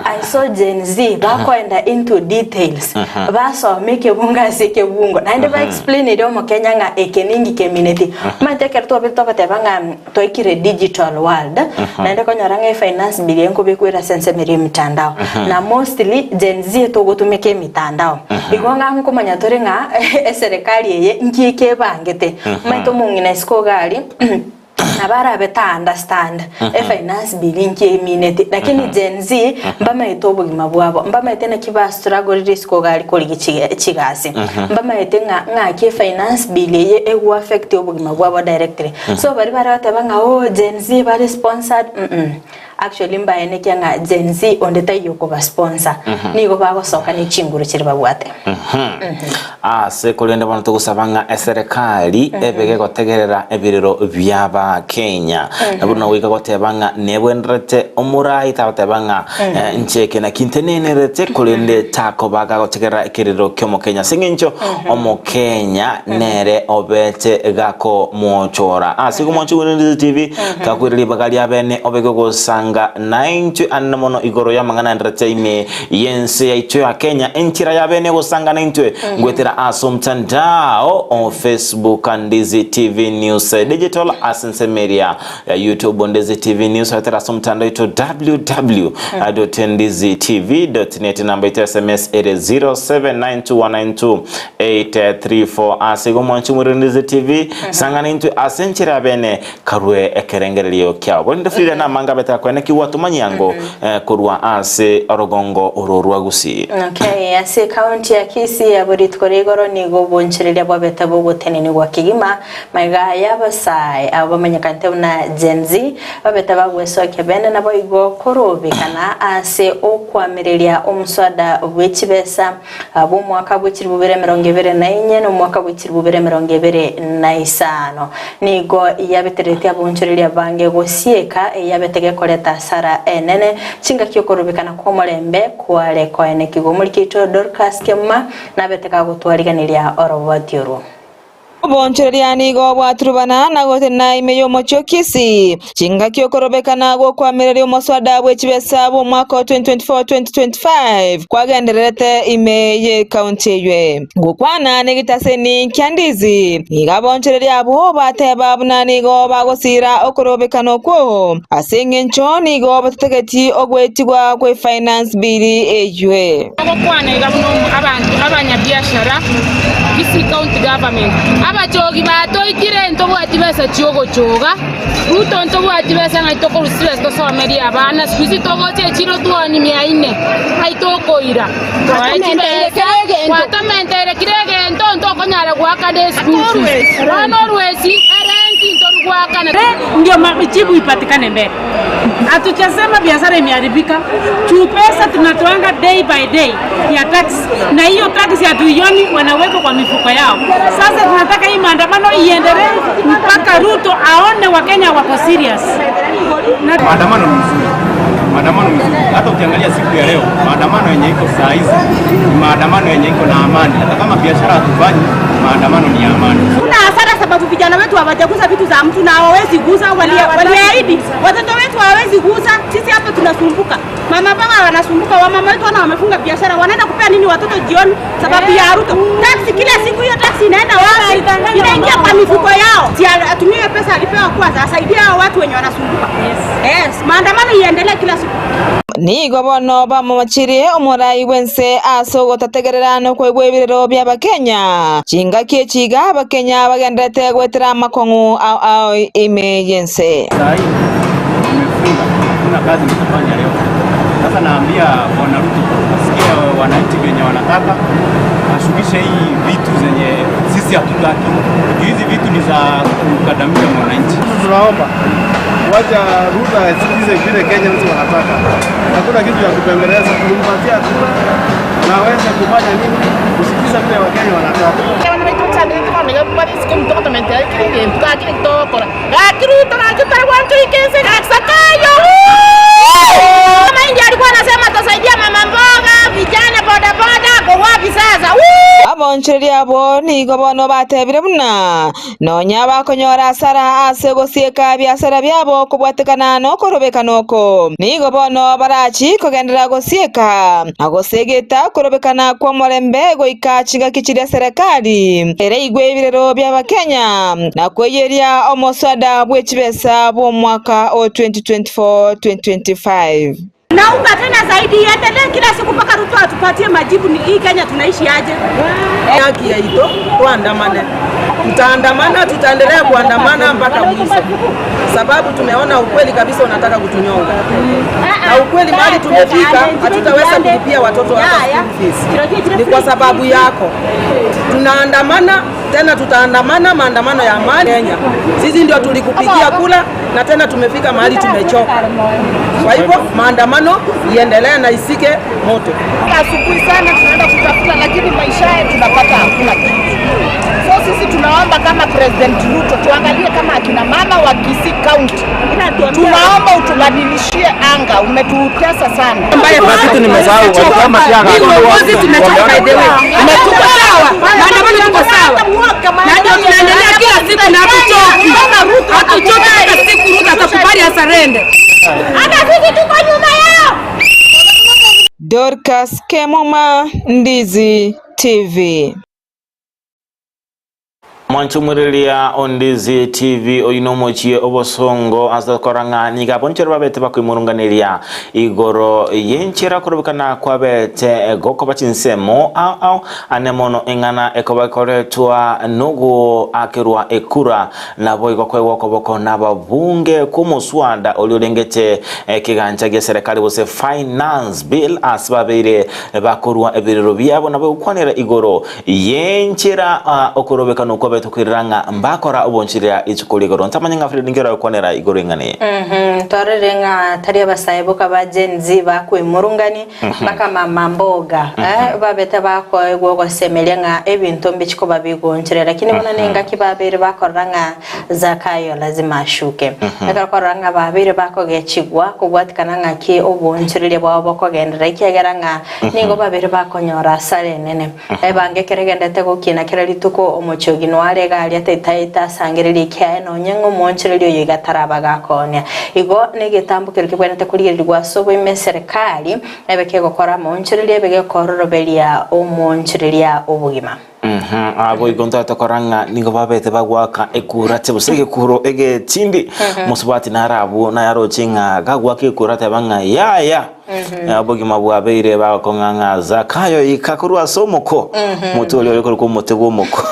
I saw Gen Z bakoenda into details, basoma ekebungo ase ekebungo, naende ba explainire omokenya ng'a eke ninki kemineti. Omanyete ekero twabete togoteba ng'a twaikire digital world, naende konyora ng'a efinance bill eye nkobekwa ere ase ensemo eria y'emitandao. Na mostly Gen Z togotumeka emitandao. Igo ng'a nkomanya tore ng'a eserekari eye nki eke ebangete. Omanyete omong'ina isiko iga aria, nabo arabe ta understand efinance bill inki emineti, lakini Gen Z mbamaete obogima bwabo, mbamaete naki ba strugglire isiko iga aria korigia chiga chigasi, mbamaete ng'a ng'aki efinance bill eye ego affect obogima bwabo directly. So baria bare goteba ng'a ooh Gen Z bare sponsored mm actually mbaenekia ng'a Gen Z onde taiyo okoba sponsor, nigo bagosoka ne chinguru chiria babwate. Ase korende bono togosaba ng'a eserekari ebe gegotegerera ebirero bi'Abakenya. Na buna goika goteba ng'a nebwenerete omorai tagoteba ng'a inche eke naki ntenenerete korende takoba gagotegerera ekerero ki'Omokenya ase eng'encho Omokenya nere obete gakomochora. Ase igo mwanche Winnie TV twakoire ribaga ria bene obe gogosanga naintwe anene mono igoro y'amang'ana aenderete ime y'ense yaito ya Kenya, enchera ya bene gosanga naintwe ngwetera ase omtandao o Facebook Ndizi TV News Digital ase ensemo eria ya YouTube Ndizi TV News goetera ase omtandao oito www.ndizitv.net namba yaito ya SMS ere 0792192834 ase igo mwanche mwire Ndizi TV sangana intwe ase enchera ya bene karue ekerengererio kiao. Korende Frida namange abete akwene. Kwaenekigwa tomanyiango korwa ase orogongo oro rwa Gusii. Okay, ase ekaunti ya Kisii abwo rituko ria igoro nigo obonchereria bwabete bogotenenigwa kegima magega y'abasae abo bamanyekanete buna Gen Z babete bagwesokia bene naboigo korobekana ase okoamereria omoswada bw'echibesa bw'omwaka bwe chilifu bibere emerongo ebere na inye na omwaka bwe chilifu bibere emerongo ebere na isano. Nigo yabetereretie abaonchoreria abange gosieka eyabete gekoreta asara enene, chingaki okorobekana kw'omorembe kware koenekigwa. Omoriki oito Dorcas Kemuma nabete kagotwariganeria oroboti orwo. Obonchoreria nigo bwaturubana na gotenena ime y'omochie o Kisii, chingaki okorobekana gw'okoamereria omoswada bwe chibesa bw'omwaka o 2024-2025 kwagendererete ime y'ekaunti eywe. Gokwana negetaseni kia Ndizi, nigo abonchoreria abwo bateba buna nigo bagosiira okorobekana okwo ase engencho nigo batatageti ogoetigwa gwe Finance Bill eywe. Ogokwana iga buna abanto abanyabiashara Kisii County Government abachogi batoikire ntobwati besa chiogochoga Ruto ntobwati besa ng'ai tokorusia chibesa tosomerie abana siku hizi togocha echiro twaoni mia inne ng'ai tokoira toe chibesa gwatomenteire kera egento ntokonyara goakana eschool fees bono orwesi erenti ntori goakana. Ndio majibu ipatikane mbele. Hatujasema biashara imeharibika juu pesa tunatoanga day by day ya tax, na hiyo tax hatuioni, wanaweka kwa mifuko yao. Sasa tunataka hii maandamano iendelee mpaka Ruto aone Wakenya wako serious. Na maandamano ni mzuri, maandamano mzuri. Hata ukiangalia siku ya leo, maandamano yenye iko saa hizi ni maandamano yenye iko na amani. Hata kama biashara hatufanyi, maandamano ni ya amani. Kuna hasara sababu vijana wetu hawajagusa vitu za mtu na hawawezi gusa, waliahidi watoto wetu hawawezi gusa. Sisi hapa tunasumbuka, mama baba wanasumbuka, wamama wetu wana wamefunga biashara, wanaenda kupea nini watoto jioni sababu ya Ruto? Taksi kila siku, hiyo taksi inaenda wapi? Inaingia kwa mifuko yao. Si atumie pesa alipewa kwanza, asaidie hao watu wenye wanasumbuka. Yes, maandamano iendelee kila siku. Nigo bono bamomochirie omorai bw'ense ase ogotategerera na okoigwa ebirero bi'Abakenya. Chingaki echi iga Abakenya bagendererete goetera amakong'u ao ao ime y'ense. Saa hii nimefunga, hakuna kazi nitafanya leo. Sasa naambia Bwana Ruto asikie wananchi venye wanataka, ashukishe hii vitu zenye sisi hatutaki. Juu hizi vitu ni za kukandamiza mwananchi. Tunaomba wacha Ruto asikize vile Kenyans wanataka. Hakuna kitu ya kupembeleza, tulimpatia kura na aweze kufanya nini, kusikiza vile Wakenya wanataka. Abonchoreria abwo nigo bono batebire buna nonya bakonyora asara ase gosieka ebiasara biabo kobwatekana nokorobekana oko, nigo bono barachi kogenderera gosieka na gosegeta okorobekana kw'omorembe goika chingaki chiria serikali ereigwe ebirero bi'Abakenya na koiyeria omoswada bw'echibesa bw'omwaka o 2024-2025. Naunga tena zaidi iendelee kila siku mpaka Ruto atupatie majibu ni hii Kenya tunaishi aje. Haki yaito tuandamane, tutaandamana, tutaendelea kuandamana mpaka mwisho, sababu tumeona ukweli kabisa unataka kutunyonga, na ukweli mahali tumefika hatutaweza kulipia watoto hata school fees. Ni kwa sababu yako tunaandamana tena, tutaandamana maandamano ya amani Kenya. Sisi ndio tulikupigia kula na tena tumefika mahali tumechoka. Kwa hivyo maandamano iendelee na isike moto. Asubuhi sana tunaenda kutafuta, lakini maisha yetu tunapata hakuna kitu. So sisi tunaomba kama President Ruto tuangalie kama akina mama wa Kisii County, tunaomba utubadilishie anga, umetutesa sana. Uongozi tumechoka by the way. Tuko sawa, maandamano tuko sawa, na ndio tunaendelea kila siku na hatuchoki, hatuchoki hata siku Ruto atakubali asarende. Hata sisi tuko nyuma yao. Dorcas Kemuma, Ndizi TV. Mwanchomwereria Ondizi TV oyio nomochie obosongo ase gokora ng'a nigo abonchore babete bakoimurunganeria igoro y'enchera korobekana kwabete gokoba chinsemo ao ao ane mono eng'ana ekoba ekoretwa nogoakerwa ekura naboigo koegwa okoboko nababunge kw'omoswada oria orengete ekegancha gi'eserekari gose Finance Bill ase babeire bakorua ebirero biabo nabo gokwanera igoro Y'enchera okorobekana okwo abete koirera ng'a mbakora obonchirera rituko rigoro. Ntamanye ng'a Fred ninki oragokwanera igoro eng'ana eye. Twarorire ng'a tari abasae boka ba Gen Z bakwemurungani mpaka mama mboga babete bakoegwa ogosemeria ng'a ebinto mbichi koba bigonchire lakini bono nengaki babeire bakorora ng'a Zakayo lazima ashuke. Ekero korora ng'a babeire bakogechigwa kobwatikana ng'aki obonchoreria bwabo bokogenderera ekiagera ng'a nigo babeire bakonyora asara enene. Ebango ekero egenderete gokina kera rituko, omochie o Ginoa are iga aria taitaete asangererie ekiaye nonye ng'a omoonchoreria oyo iga taraba gakoonia. Igo negetambo keria kebwenerete korigererigwa ase oboime eserekari ebe kegokora amaonchoreria ebe gekororoberia omoonchoreria obogima. Abo igo ntobwate korora ng'a nigo babete bagoaka ekura gose egekuro egetindi, mosubati nare abwo naye aroche ng'a gagoaka ekura ateba ng'a yaya. Obogima bwabeire bagokong'a ng'a Zakayo ika korwa ase omoko, omote oria ore korokwa omote bw'omoko.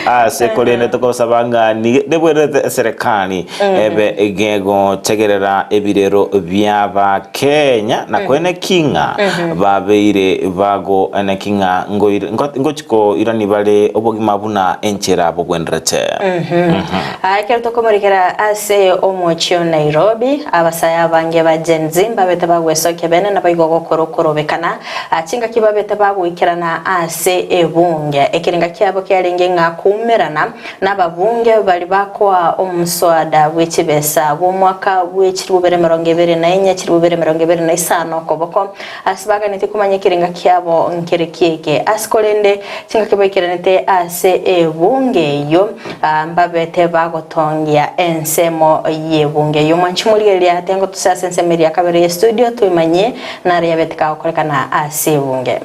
Ase korende tokosaba ng'a nigo nebwenerete eserekari ebe gegotegerera ebirero bi'Abakenya na koeneki ng'a babeire bagoeneki ng'a ngochi koirani bare obogima buna enchera bobwenerete. Ekero tokomorikera ase omochie o Nairobi, abasae abange ba Gen Z mbabete bagwesokia bene naboigo gokora okorobekana chingaki babete bagoikerana ase ebunge. Ekerenga kiabo kiarenge ng'a koumerana nababunge baria bakoa omoswada bwe chibesa bw'omwaka bwe chilifu bibere emerongo ebere na enye chilifu bibere emerongo ebere na isano koboko Ase baganetie komanya ekerenga kiabo nkereki eke. Ase korende chingaki baikeranete ase ebunge eyio, mbabete bagotongia ensemo y'ebunge eyio. Mwanchi morigereria ate ngotuse ase ensemo eria ya kabere y'estudio toimanyie naro yabete kagokorekana ase ebunge.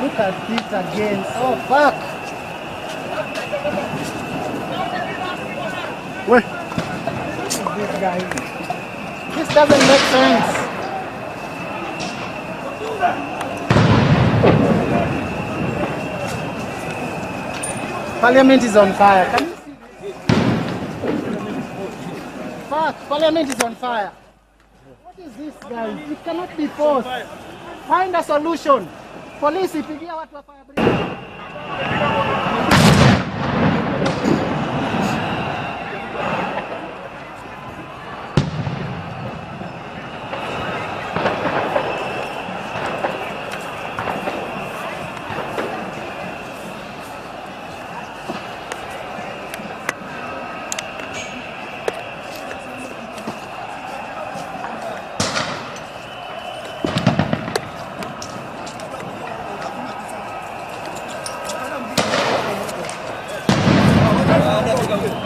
Look at it again. Oh fuck. Where? This guy. This doesn't make sense. Parliament is on fire. Can you see this? Fuck, Parliament is on fire. What is this guys? It cannot be forced. Find a solution. Polisi pigia watu wa fire brigade.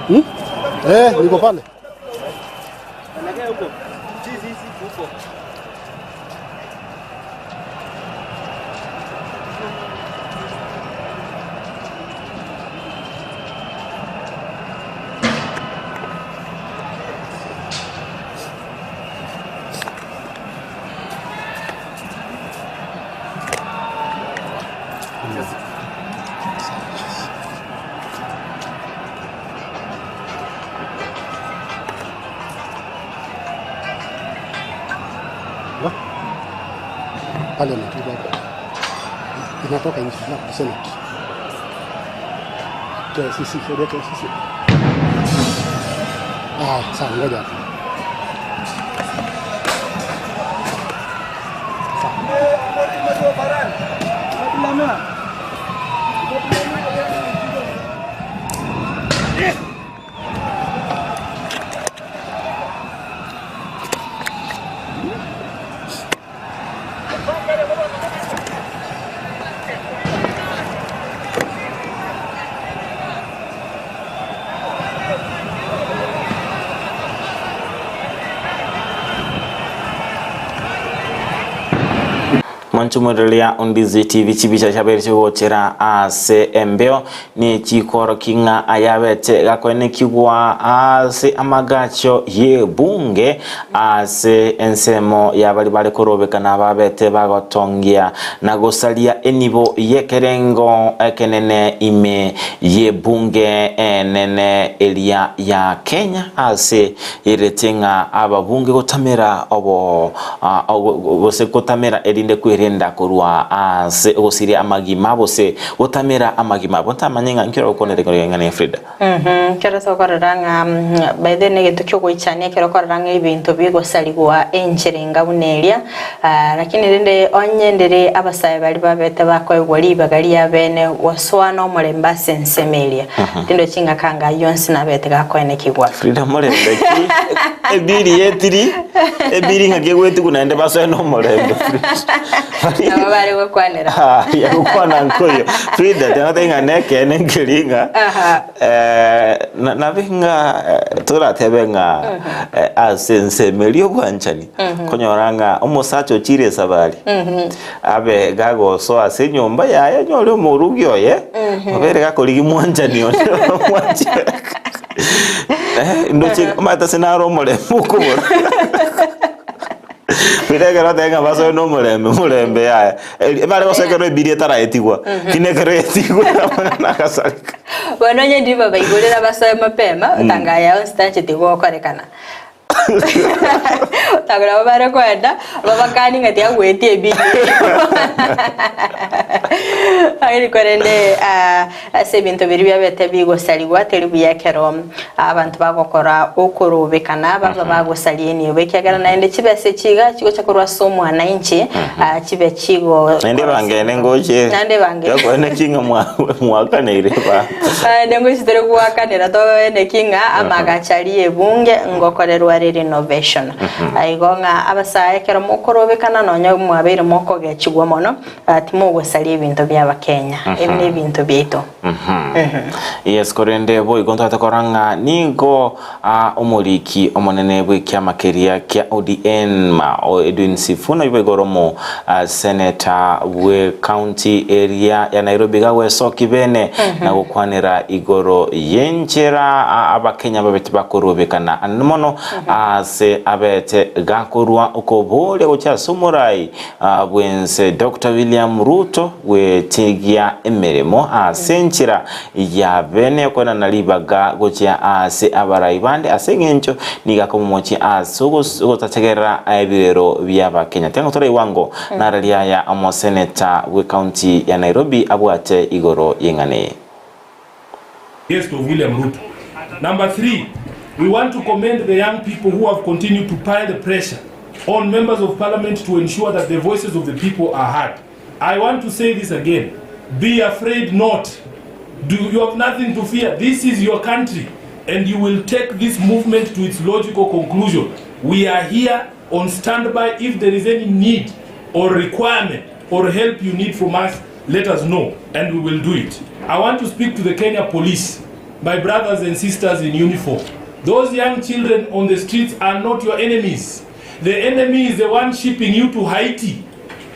Hmm? Eh, niko pale. Parliament iko hapo. Inatoka nje na Senate. KICC, sheria KICC. Ah, sawa, ngoja hapo. Mwanchumureria Ondizi TV chibicha chiabeire chigochera ase embeo nechikworokia ng'a ayabete gakoenekigwa ase amagacho y'ebunge ase ensemo ya baria bare korobekana babete bagotongia na gosaria enibo y'ekerengo ekenene ime y'ebunge enene eria ya Kenya ase Erete ng'a ababunge gotamera obo gose gotamera erinde kwerenda korwa ase ogosiria amagima gose gotamera amagima abo. Ntamanye ng'a nki oragokwanera igoro y'eng'ana ya Frida. Ekero tokorora ng'a by the way negento kiogoichania ekero okorora ng'a ebinto bigosarigwa enchera enga buna eria, lakini rende onye ndire abasae baria babete bakoegwa ribaga riabene gosoa nomorembe ase ensemo eria, Tindochi ng'a kanga ayio onsi nabete gakoenekigwa. Frida morembe ki? Ebiri yetiri, ebiri ng'aki egwetigwa naende basoe nomorembe. Nabo bare gokwanera. Haya, gokwana nkoyo. Frida, tiangotebi ng'a nekeene nkeri ng'a Aha. eh, na- nabe ng'a eh, toratebe ng'a eh, ase ensemo eria obwanchani, konyora ng'a omosacha ochire esabari, Abe gagosoa ase enyomba yaye onyore omorugi oye, obeire gakorigia mwanchani onde omwanchire. Eh, ndoche omanyete ase naro omorembe okobora. Bire ekero otebe ng'a basoe na omorembe, omorembe yaya. Eri bare gosoa ekero ebiria etaraetigwa, lakini ekero yaetigwe amang'ana agasareka. Bono onye ndiba baigorera basoe mapema, otanga aya onsi tancheti gokorekana. Nabo nabo bare koenda babakani ng'a tiagwetie ebini Lakini korende ah, ase ebinto biria biabete bigosarigwa teri buya ekero abanto bagokora okorobekana baba bagosaria enibo ekiagera naende chibesa echi iga chigocha korwa ase omwananchi ah, chibe chigo Naende ebangene ngoche Naende ebangene. Yokoene ki ng'a mwa- mwakaneire eba Naende ngochi tore goakanera toene ki ng'a amagacho aria ebunge ngokorerwa are renovation. Igo ng'a abasae ekero mokorobekana nonya mwabeire mokogechigwa mono, timogosaria ebinto bia abakenya. Ebi nebinto biaito. Yes, korende boigo ntobwate korora ng'a nigo omoriki omonene bw'ekiama keria kia ODM Edwin Sifuna oyio boigo ore omo senator bwe county eria ya Nairobi gagwesoki bene na gokwanera igoro y'enchera abakenya babete bakorobekana anene mono ase abete gakorwa okoboria gochia ase omorai bwense Doctor William Ruto gwetigia emeremo ase enchera ya bene okoenana ribaga gochia ase abarai bande ase eng'encho nigo akomomochia ase ogotategerera ebirero bi'Abakenya. Tiga toraigwa ango nararia aya omoseneta bw'ecounty ya Nairobi abwate igoro y'eng'ana eye. Guest of William Ruto. Number 3, we want to commend the young people who have continued to pile the pressure on members of parliament to ensure that the voices of the people are heard. I want to say this again. Be afraid not. Do, you have nothing to fear. This is your country and you will take this movement to its logical conclusion. We are here on standby if there is any need or requirement or help you need from us, let us know and we will do it. I want to speak to the Kenya police, my brothers and sisters in uniform. Those young children on the streets are not your enemies. The enemy is the one shipping you to Haiti.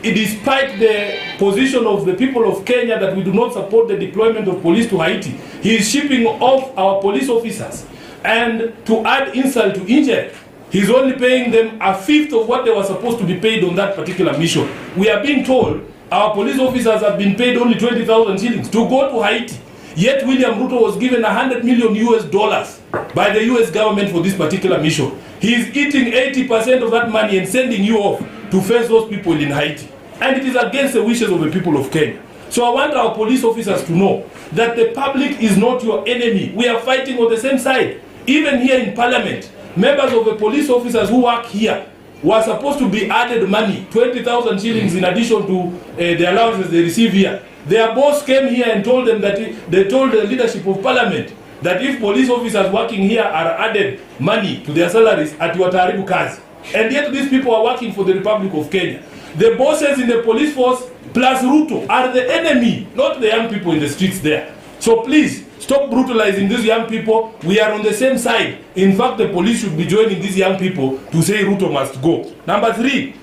Despite the position of the people of Kenya that we do not support the deployment of police to Haiti, he is shipping off our police officers. And to add insult to injury, he's only paying them a fifth of what they were supposed to be paid on that particular mission. We are being told our police officers have been paid only 20,000 shillings to go to Haiti. Yet William Ruto was given 100 million US dollars by the US government for this particular mission. He is eating 80% of that money and sending you off to face those people in Haiti. And it is against the wishes of the people of Kenya. So I want our police officers to know that the public is not your enemy. We are fighting on the same side. Even here in parliament, members of the police officers who work here were supposed to be added money, 20,000 shillings in addition to uh, the allowances they receive here. Their boss came here and told them that they told the leadership of parliament that if police officers working here are added money to their salaries at wataharibu kazi. And yet these people are working for the Republic of Kenya. The bosses in the police force plus Ruto are the enemy, not the young people in the streets there. So please, stop brutalizing these young people. We are on the same side. In fact, the police should be joining these young people to say Ruto must go. Number 3,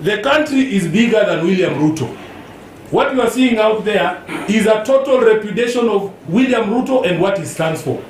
The country is bigger than William Ruto. What you are seeing out there is a total repudiation of William Ruto and what he stands for.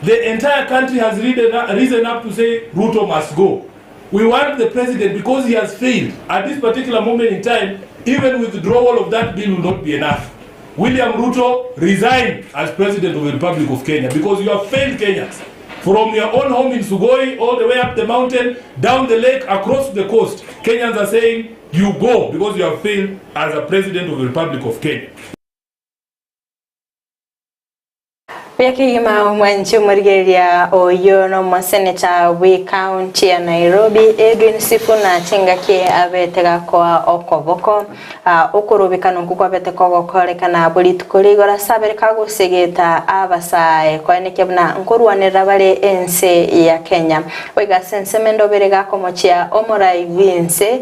The entire country has risen up to say Ruto must go. We want the president because he has failed. At this particular moment in time, even withdrawal of that bill will not be enough. William Ruto, resign as president of the Republic of Kenya because you have failed Kenyans. From your own home in Sugoi, all the way up the mountain, down the lake, across the coast, Kenyans are saying, you go because you have failed as a president of the Republic of Kenya. Buya kegima omwanchi omorigereria oyio nomoseneta bwe county ya Nairobi Edwin Sifuna chingaki abete gakoa okoboko okorobekana okwo kwabete kogokorekana abwo rituko rigoro ase abere kagosegeta abasae koenekia buna nkorwanerera bare ense ya Kenya. Boigo ase ensemo ende obere gakomochia omorai bw'ense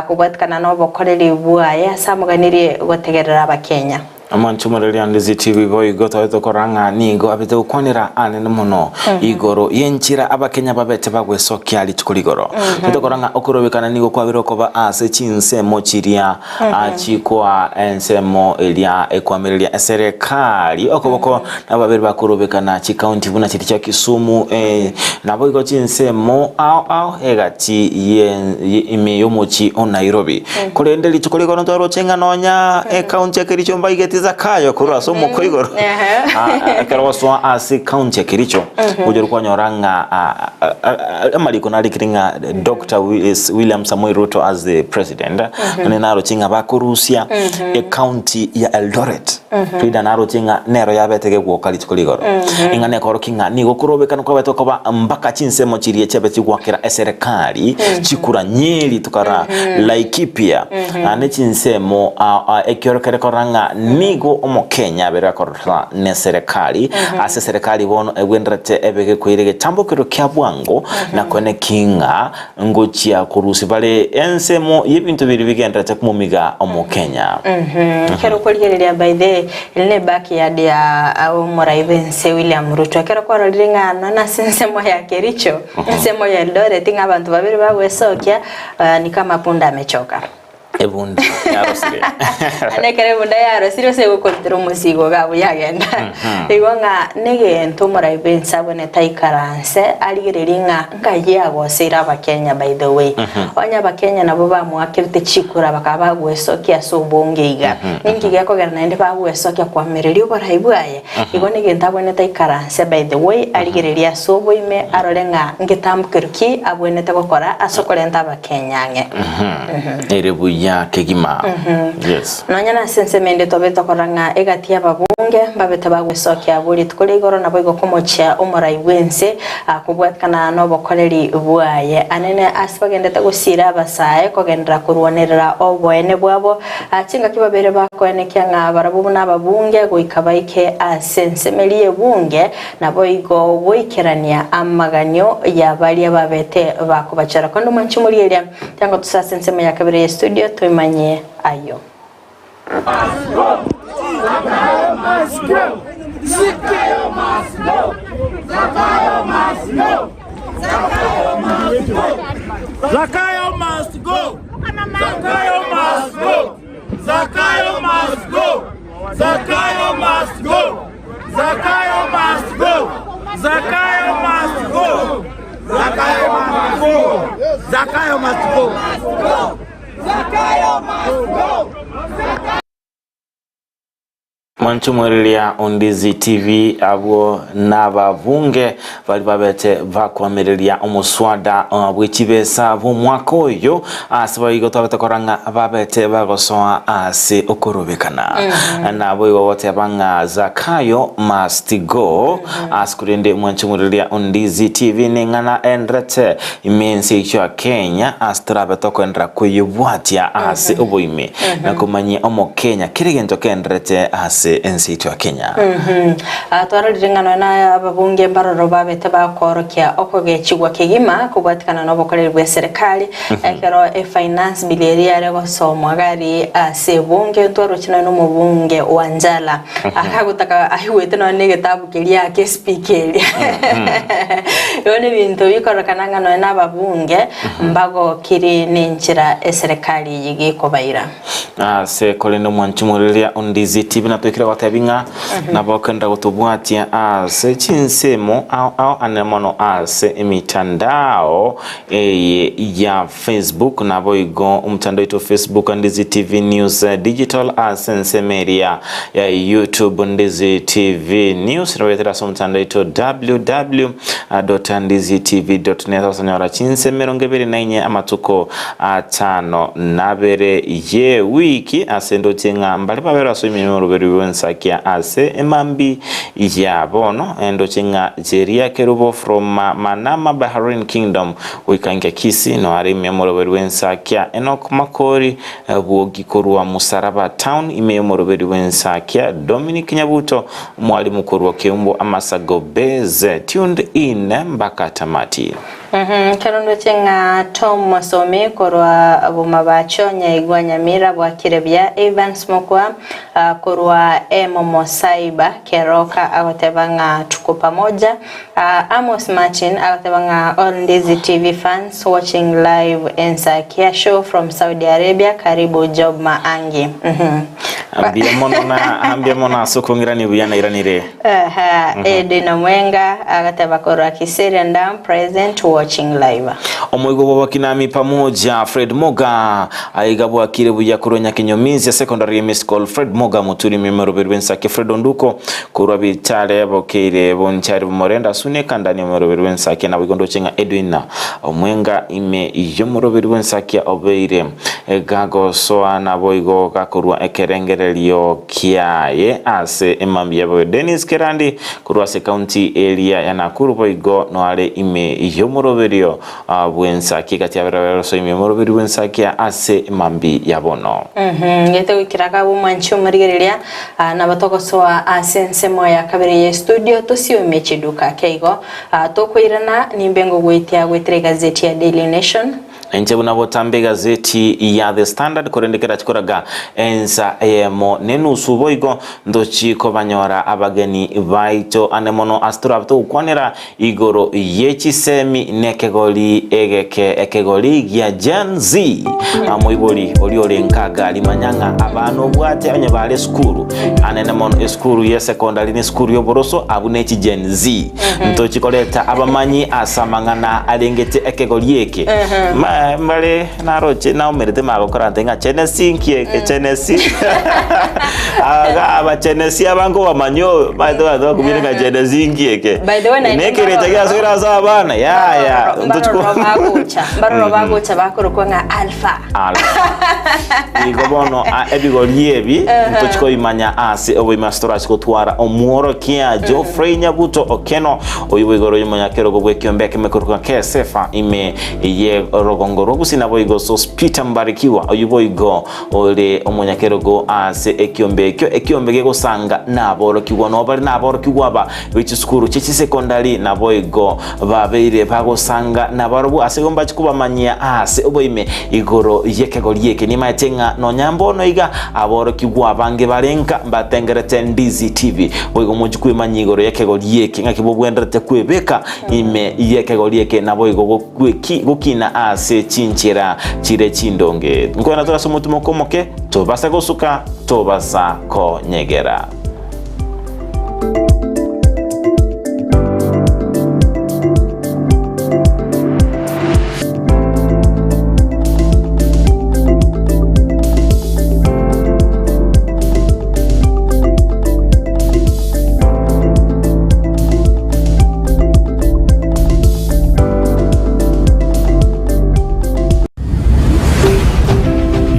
kobwatikana nobokoreri bwaye ase amoganirie gotegerera abakenya. Omonto omoreri ande zitibi boigo twabete gokora ng'a nigo abete gokwanera anene mono igoro y'enchera abakenya babete bagwesokia rituko rigoro. Twabete gokora ng'a okorobekana nigo kwabire okoba ase chinsemo chiria chikoa ensemo eria ekoamereria eserekari okoboko nabo babere bakorobekana chikaunti buna chiria chia Kisumu naboigo chinsemo ao ao egati ye ime y'omochie o Nairobi. Korende rituko rigoro ntwaroche ng'a nonya ekaunti ya Kericho mbaigeti Zakayo korwa ase omoko igoro. Ekero gosoa ase ekaunti ya Kericho, gocha kwanyora ng'a amariko narikire ng'a Doctor William Samoei Ruto as the president, nonye naroche ng'a bakorusia ekaunti ya Eldoret. Frida naroche ng'a nero yabete gegwoka rituko rigoro. Ing'ana ekorokia ng'a nigo okorobekana kwabete koba mpaka chinsemo chiria chiabe chigwakera eserekari chikura Nyeri tokara Laikipia ne chinsemo ekiorokere korora ng'a nigo omokenya abere akorora neserekari ase eserekari bono egwenderete ebe gekoira egetambokero kia bwango na koeneki ng'a Ngochia korusia bare ensemo y'ebinto biria bigenderete komomiga Omokenya. Ekero okorigereria by the eri ne backyard ya omorai bw'ense William Ruto ekero kwarorire ng'a nonya ase ensemo ya Kericho ensemo ya Eldoret ng'a abanto babere bagwesokia ni kama punda amechoka. Ebunda yarosire. Naende ekero ebunda yarosire ase egokorutera omosigo iga abwo yagenda. Igo ng'a negento omorai bwense abwenerete aikaranse arigererie ng'a nkai agoseire abakenya by the way. Onye abakenya nabo bamoakerete chikura bakaba bagwesokia ase obonge iga, ninki gekogera naende bagwesokia koamereria oborai bwaye? Igo negento abwenerete aikaranse by the way arigererie ase oboime arore ng'a ngetambukero ki abwenerete gokora ase okorenta abakenya ang'e. Ere buya kegima. Yes. Nonya nase ensemo ende tobe tokorora ng'a egati y'ababunge mbabete bagwesokia abwo rituko ria igoro naboigo komochia omorai bw'ense kobwatikana nobokoreri bwaye. Anene ase bagendete gosiira abasae kogenderera korwanerera oboene bwabo chingaki babere bakoenekia ng'a barabwo buna ababunge goika baike ase ensemo eria y'ebunge naboigo goikerania amaganio ya baria babete bakobachora. Korende omwanchi omorieria Tango tose ase ensemo ya kabere ye studio toimanye ayio. Zakayo must go. Zakayo must go. Zakayo must go. Zakayo must go. Zakayo must go. Zakayo must go. Zakayo must go. Zakayo must go. Zakayo must go. Mwanche omwereria o Ndizi TV abwo nababunge baria babete bakoamereria omoswada bwe chibesa bw'omwaka oyo ase boigo twabete korora ng'a babete bagosoa ase okorobekana. Naboigo goteba ng'a Zakayo must go ase korende mwanche omwereria o Ndizi TV neng'ana enderete ime ense yaito ya Kenya ase torabe tokoenderera koyebwatia ase oboime na komanyia omokenya kera egento kenderete ase. ase ense yaito ya Kenya. Ah, twarorire ng'a nonya na ababunge mbaroro babete bakoorokia okogechigwa kegima kobwatikana na obokoreri bwa eserekari ekero efinance bill eria yare gosomwa gari ase ebunge ntwaroche nonya na omobunge Wanjala akagotaka aigwete nonya na egetabu keria ake espeaker eria igo nebinto bikororekana ng'a nonya na ababunge mbagokiri nenchera eserekari eye gekobaira. Ase korende omwanchi omoriria Ondizi TV natwekire gotebi ng'a nabo okenda gotobwatia ase chinsemo ao ao ane mono ase emitandao eye ya Facebook naboigo omotandao oito Facebook Ndizi TV News Digital ase ensemo eria ya YouTube Ndizi TV News naboetera ase omotandao oito www.ndizitv.net osonyora chinse 24 amatuko atano nabere ye wiki ase ndoche ng'a mbare babere ase emeremo y'oroberi rw'ensakia ase emambi ya bono ndoche ng'a Jeria Kerubo from Manama Bahrain Kingdom goika inka Kisii no are ime y'omoroberi bw'ensakia Enock Makori Bwogi korwa Musaraba Town ime y'omoroberi bw'ensakia Dominic Nyabuto Mwalimu korwa Keumbu Amasago Base tuned in mpaka tamati. Ekero ndoche ng'a Tom Mosomi korwa Bomabacho, Nyaigwa Nyamira bwakire buya, Evans Mokwa korwa Emomo Cyber Keroka agoteba ng'a tuko pamoja, Amos Martin agoteba ng'a all Ndizi TV fans watching live Ensakia show from Saudi Arabia karibu Job Maangi. Mbuya mono na mbuya mono ase okong'irania buya nairanire. Aha, Edwin Omwenga agateba korwa Kiserian Dam present watching live. Omoigo bw'abakinami pamoja Fred Moga aiga bwakire buya korwa Nyakinyomisia Secondary Missed Fred Moga Muturi Mimoroberi bw'ensake Fred Onduko korwa Bitare Bokeire Bonchari Bomorenda Sune Kandani Omoroberi bw'ensake naboigo ndoche ng'a Edwin Omwenga ime y'omoroberi bw'ensakia obeire Gagosoa naboigo gakorua ekerengererio kiaye ase emambia yabobe Dennis Kerandi korwa ase county eria ya Nakuru boigo noare ime y'omoroberio bw'ensakia egati ya barabwo ime y'omoroberio bw'ensakia ase emambi ya bono. Ngete goikera kabe omwanchi omorigereria nabo togosoa ase ensemo ya kabere ye studio tosiomie chiduka keigo tokoirana nimbe ngogoitia goetera egazeti ya Daily Nation. Inche buna botambe egazeti ya The Standard, korende kerachi koraga ensa eyemo nenusu boigo ntochi kobanyora abageni baito ane mono ase torabe togokwanera igoro ye chisemi nekegori egeke ekegori gia Gen Z. Moibori oria ore nkaga rimanya ng'a abana obwate onye bare esukuru anene mono esukuru ye secondary ne esukuru y'oboroso abwo ne chi Gen Z. Ntochi koreta abamanyi ase amang'ana arengete ekegori eke. Ma- Mbare naroche naomerete magokora nte ng'a chenesi nki eke chenesi. Aga abachenesi aba nkobamanya oyo maete abanto bakumire ng'a chenesi nki eke. By the way, naende Nekerecha mbaroro- giasoire ase abana yaya ntochi ko- mbaroro bagocha mbaroro bagocha bakorokwa ng'a alpha Alpha. Igo bono a- ebigori ebi ntochi kobimanya ase oboime ase torachi gotwara omworokia Geoffrey Nyabuto Okeno oyo boigo ore omonyakerogo bw'ekiombe ekeme korwa Kesefa ime ye rogongo rwa Gusii naboigo Sospeter Mbarikiwa oyo boigo ore omonyakerogo ase ekiombe ekio ekiombe gegosanga naborokigwa nabo bare naborokigwa aba b'echisukuru chie chisekondari naboigo babeire bagosanga nabarobwo ase igo mbache kobamanyia aase oboime igoro y'ekegori eke. Nimaete ng'a nonya mbono iga aborokigwa abange bare nka mbatengerete Ndizi TV. Boigo mochie kwemanyia igoro y'ekegori eke ng'aki bobwenderete kwebeka ime y'ekegori eke naboigo gokina ase chinchera chire chindonge. Nkoena tore ase omotimoko omoke, tobasa gosuka, tobasa konyegera.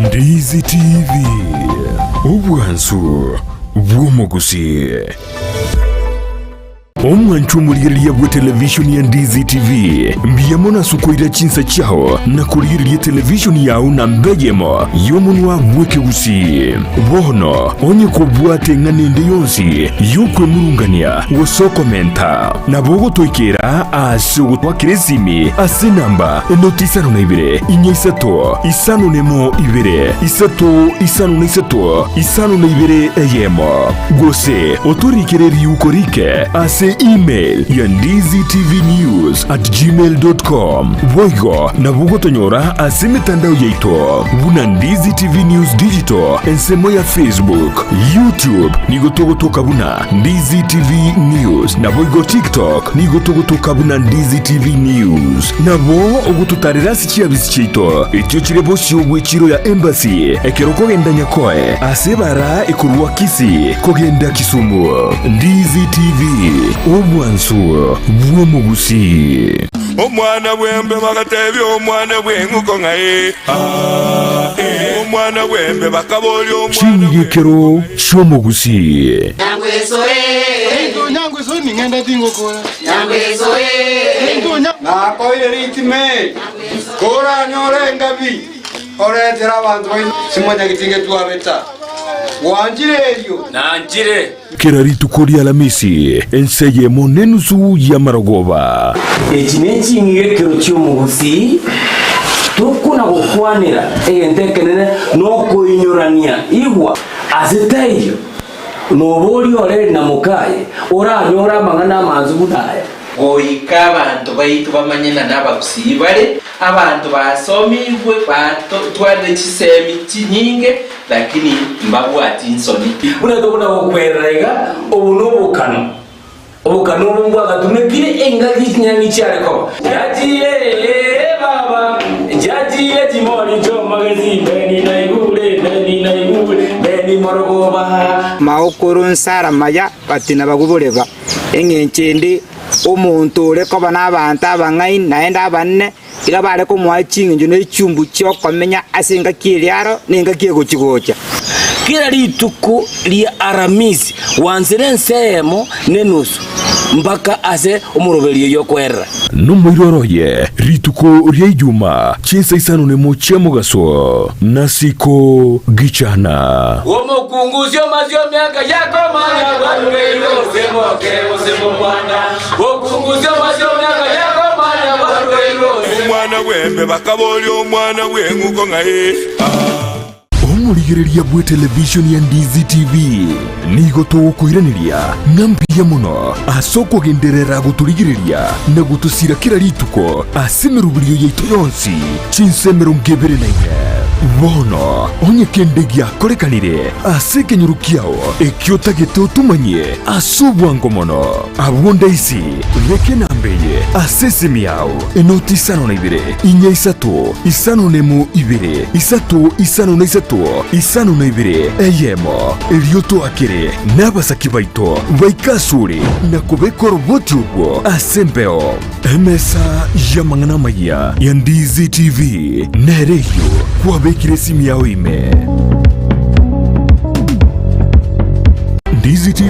Ndizi TV, obwansu bw'omogusii. Omwancho omorigereria bwe televishoni ya Ndizi TV, mbuya mono ase okoira chinsa chiao na korigereria televishoni yao namba eyemo y'omonwa bw'ekegusii. Bono onye kobwate eng'ana ende yonsi y'okwemurungania gose okomenta, nabo ogotoikera ase ogotwakera esimi ase enamba enoti isano na ibere, inya isato, isano nemo ibere, isato isano na isato, isano na ibere eyemo. Gose otorikere riuko rike ase email ya ndizitvnews@gmail.com. Boigo nabo ogotonyora ase emetandao yaito buna Ndizi TV News Digital ensemo ya Facebook, YouTube nigo togotoka buna Ndizi TV News naboigo TikTok nigo togotoka buna Ndizi TV News. Nabo ogototarera ase chiabisi chiaito echio chire bosio bw'echiro ya Embassy ekero okogenda Nyakoe ase ebara ekorwa Kisii kogenda Kisumu. Ndizi TV, obwansu bw'omogusii. Omwana bw'embe bagatebia omwana bw'eng'uko ng'a ee, aa, ee. Omwana bw'embe bakaboria omwana Ching'igekero chi'omogusii. Nakoire ritime, koranyore engabi, oretere abanto baino simwanyagetinge twabeta. Gwanchire erio? Nanchire. Kera rituko ri'Alamisi, ense eyemo nenusu y'amarogoba. Echi neching'igekero chi'omogusii, tokona gokwanera egento ekenene nokoinyorania. Igwa, ase taiyo noboria oreri na mokaye oranyore amang'ana amansu buna aya. Goika abanto baito bamanye ng'a nabagusii bare, abanto basomigwe, batwarire chisemi chinyinge, lakini mbabwati nsoni. Buna tokona gokwerera iga, obo nobokano. Obokano obo mbwagatumekire engaki chinyang'i chiare koba. Nchachire baba, nchachire chimori chi'omogesi, Beni naigure, Beni naigure, Beni morogoba. Maokoro nsara maya batina baguboreba. Engencho ende, omonto ore koba nabaanto abang'aini naende abanene, iga bare komoa ching'encho ne chiumbu chi'okomenya ase engaki eria aro na engaki egochi-gocha. Kera rituko ria Aramisi gwansire ense eyemo nenusu mpaka ase omoroberio y'okwerera. Nomoiroro oye rituko ria Ijuma chinsa isano nemo chia mogaso, nasiko gichana. Omokungu osio miaka yakomanya bwarugeirwe gose moke gose mokwana. Omokungu osio miaka yakomanya bwarugeirwe gose. Omwana bw'embe bakaboria omwana bw'eng'uko ng'a ee, aa. Omorigereria bw'etelevishoni ya Ndizi TV nigo togokoiraneria ng'a mbuya mono ase okogenderera gotorigereria na gotosira kera rituko ase emeroberio yaito yonsi chinsa 24. Bono onye kende giakorekanire ase ekenyoro kiao ekio otagete otomanyie ase obwango mono, abwo ndaisi beka enamba eye ase esimi yao, enoti isano na ibere, inya isato, isano nemo ibere, isato isano na isato, isano na ibere, eyemo. Erio toakere nabasaki baito baike asore na kobeka oroboti orwo ase embeo. Emesa y'amang'ana amayia ya Ndizi TV nere eyio kwabekire esimi yao ime. Ndizi TV,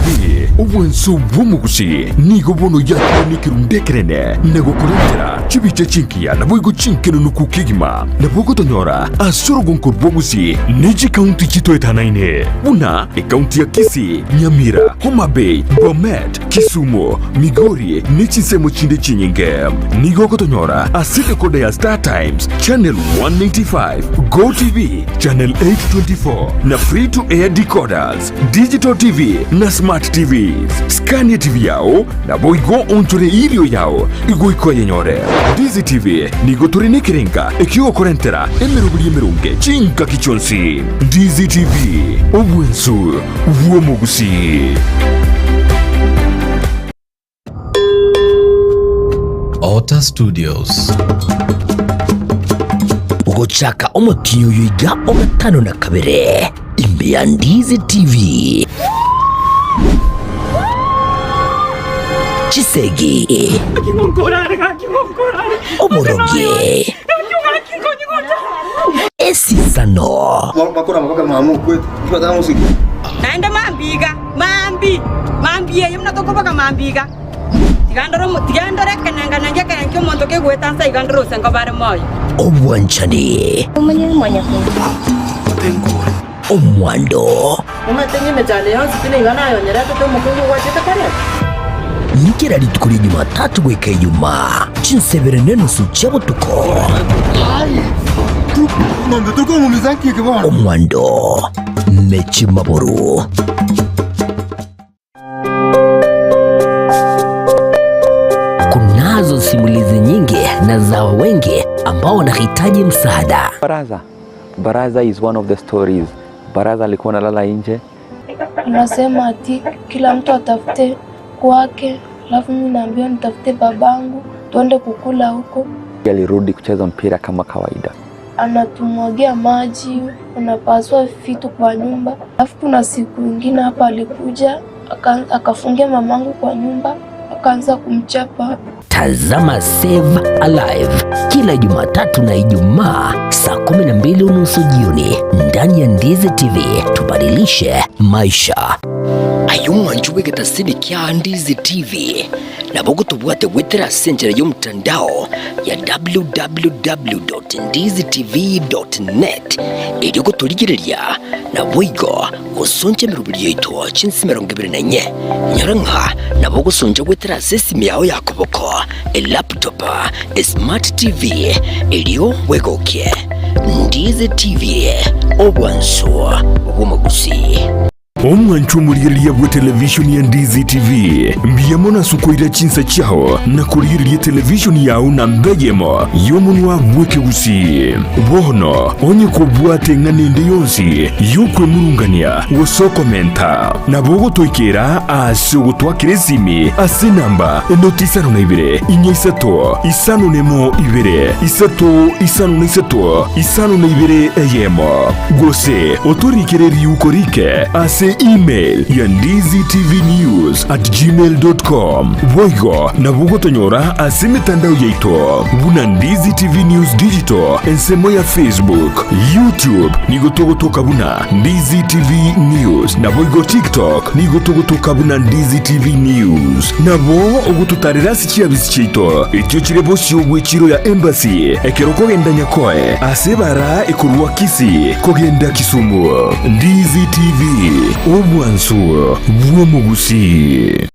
obwanso bw'omogusi, nigo bono yakorwa nekerundu ekenene na gokorentera chibicha chingiya naboigo chinkenunuku kegima. Nabo ogotonyora ase orogonko rw'obogusi ne chikaunti chitoetanaine buna ekaunti ya Kisii, Nyamira, Homa Bay, Bomet, Kisumu, Migori ne chinsemo chinde chinyinge. Nigo ogotonyora ase decoder ya Star Times channel 195, Go TV channel 824 na free to air decoders, digital TV na smart TVs. Skania TV yao naboigo onchore irio yao igoika oyenyore. Ndizi TV nigo tore nekerenga ekiogokorentera emeroberi emeronge chingaki chionsi. Ndizi TV, obwensu bw'omogusii. Otter Studios. Gochaka omotienyi oyo iga o gatano na kabere ime ya Ndizi TV. Chisegi, oborogi, esisano. Naende mambiga, mambi, mambi eye buna tokoboka mambiga. Tiga ndore omo- tiga ndore ekenenganengi ekerengo ki'omonto kegoeta nse iga ndore gose nkoba are moyo. Obwanchani. Omwando. Omanyete ng'a emechando yonsi pi nigo nayonyeretete omokungu ogwachete koreta. Nikera rituko ria Jumatatu goika Ijumaa, chinsebere nenusu chia botuko. Omwando ne chimaburu. Kunazo simulizi nyingi na za wengi ambao wanahitaji msaada. Baraza. Baraza is one of the stories. Baraza alikuwa analala nje. Anasema ati kila mtu atafute kwake, alafu mimi naambiwa nitafute babangu tuende kukula huko. Alirudi kucheza mpira kama kawaida. Anatumwagia maji, anapasua vitu kwa nyumba. Alafu kuna siku ingine hapa alikuja aka- akafungia mamangu kwa nyumba akaanza kumchapa. Tazama Save Alive kila Jumatatu na Ijumaa saa 12:30 jioni ndani ya Ndizi TV. Tubadilishe maisha. Aye omwancho bw'egetasini kia Ndizi TV nabo gotobwate goetera ase enchera y'omotandao ya www.ndizitv.net erio gotorigereria naboigo gosoncha emeroberi yaito chinse 24. Inyora ng'a nabo ogosoncha goetera ase esimi yao ya koboko, elaptop, esmart TV, erio bwegokie. Ndizi TV, obwansu bw'omogusii. Omwancho omorigereria bw'etelevishoni ya Ndizi TV, mbuya mono ase okoira chinsa chiao na korigereria etelevishoni yao namba eyemo y'omonwa bw'ekegusii. Bono onye kobwate eng'ana ende yonsi y'okwemurungania gose okomenta, nabo ogotoikera ase ogotwakera esimi ase enamba enoti isano na ibere, inya isato, isano nemo ibere, isato isano na isato, isano na ibere eyemo, gose otorikere riuko rike ase email ya ndizitvnews@gmail.com. Boigo nabo ogotonyora ase emetandao yaito buna Ndizi TV News Digital ensemo ya Facebook, YouTube nigo togotoka buna Ndizi TV News, naboigo TikTok nigo togotoka buna Ndizi TV News. Nabo ogototarera ase chiabisi chiaito echio chire bosio bw'echiro ya Embassy ekero okogenda Nyakoe ase ebara ekorwa Kisii kogenda Kisumu. Ndizi TV, obwansu bw'omogusii.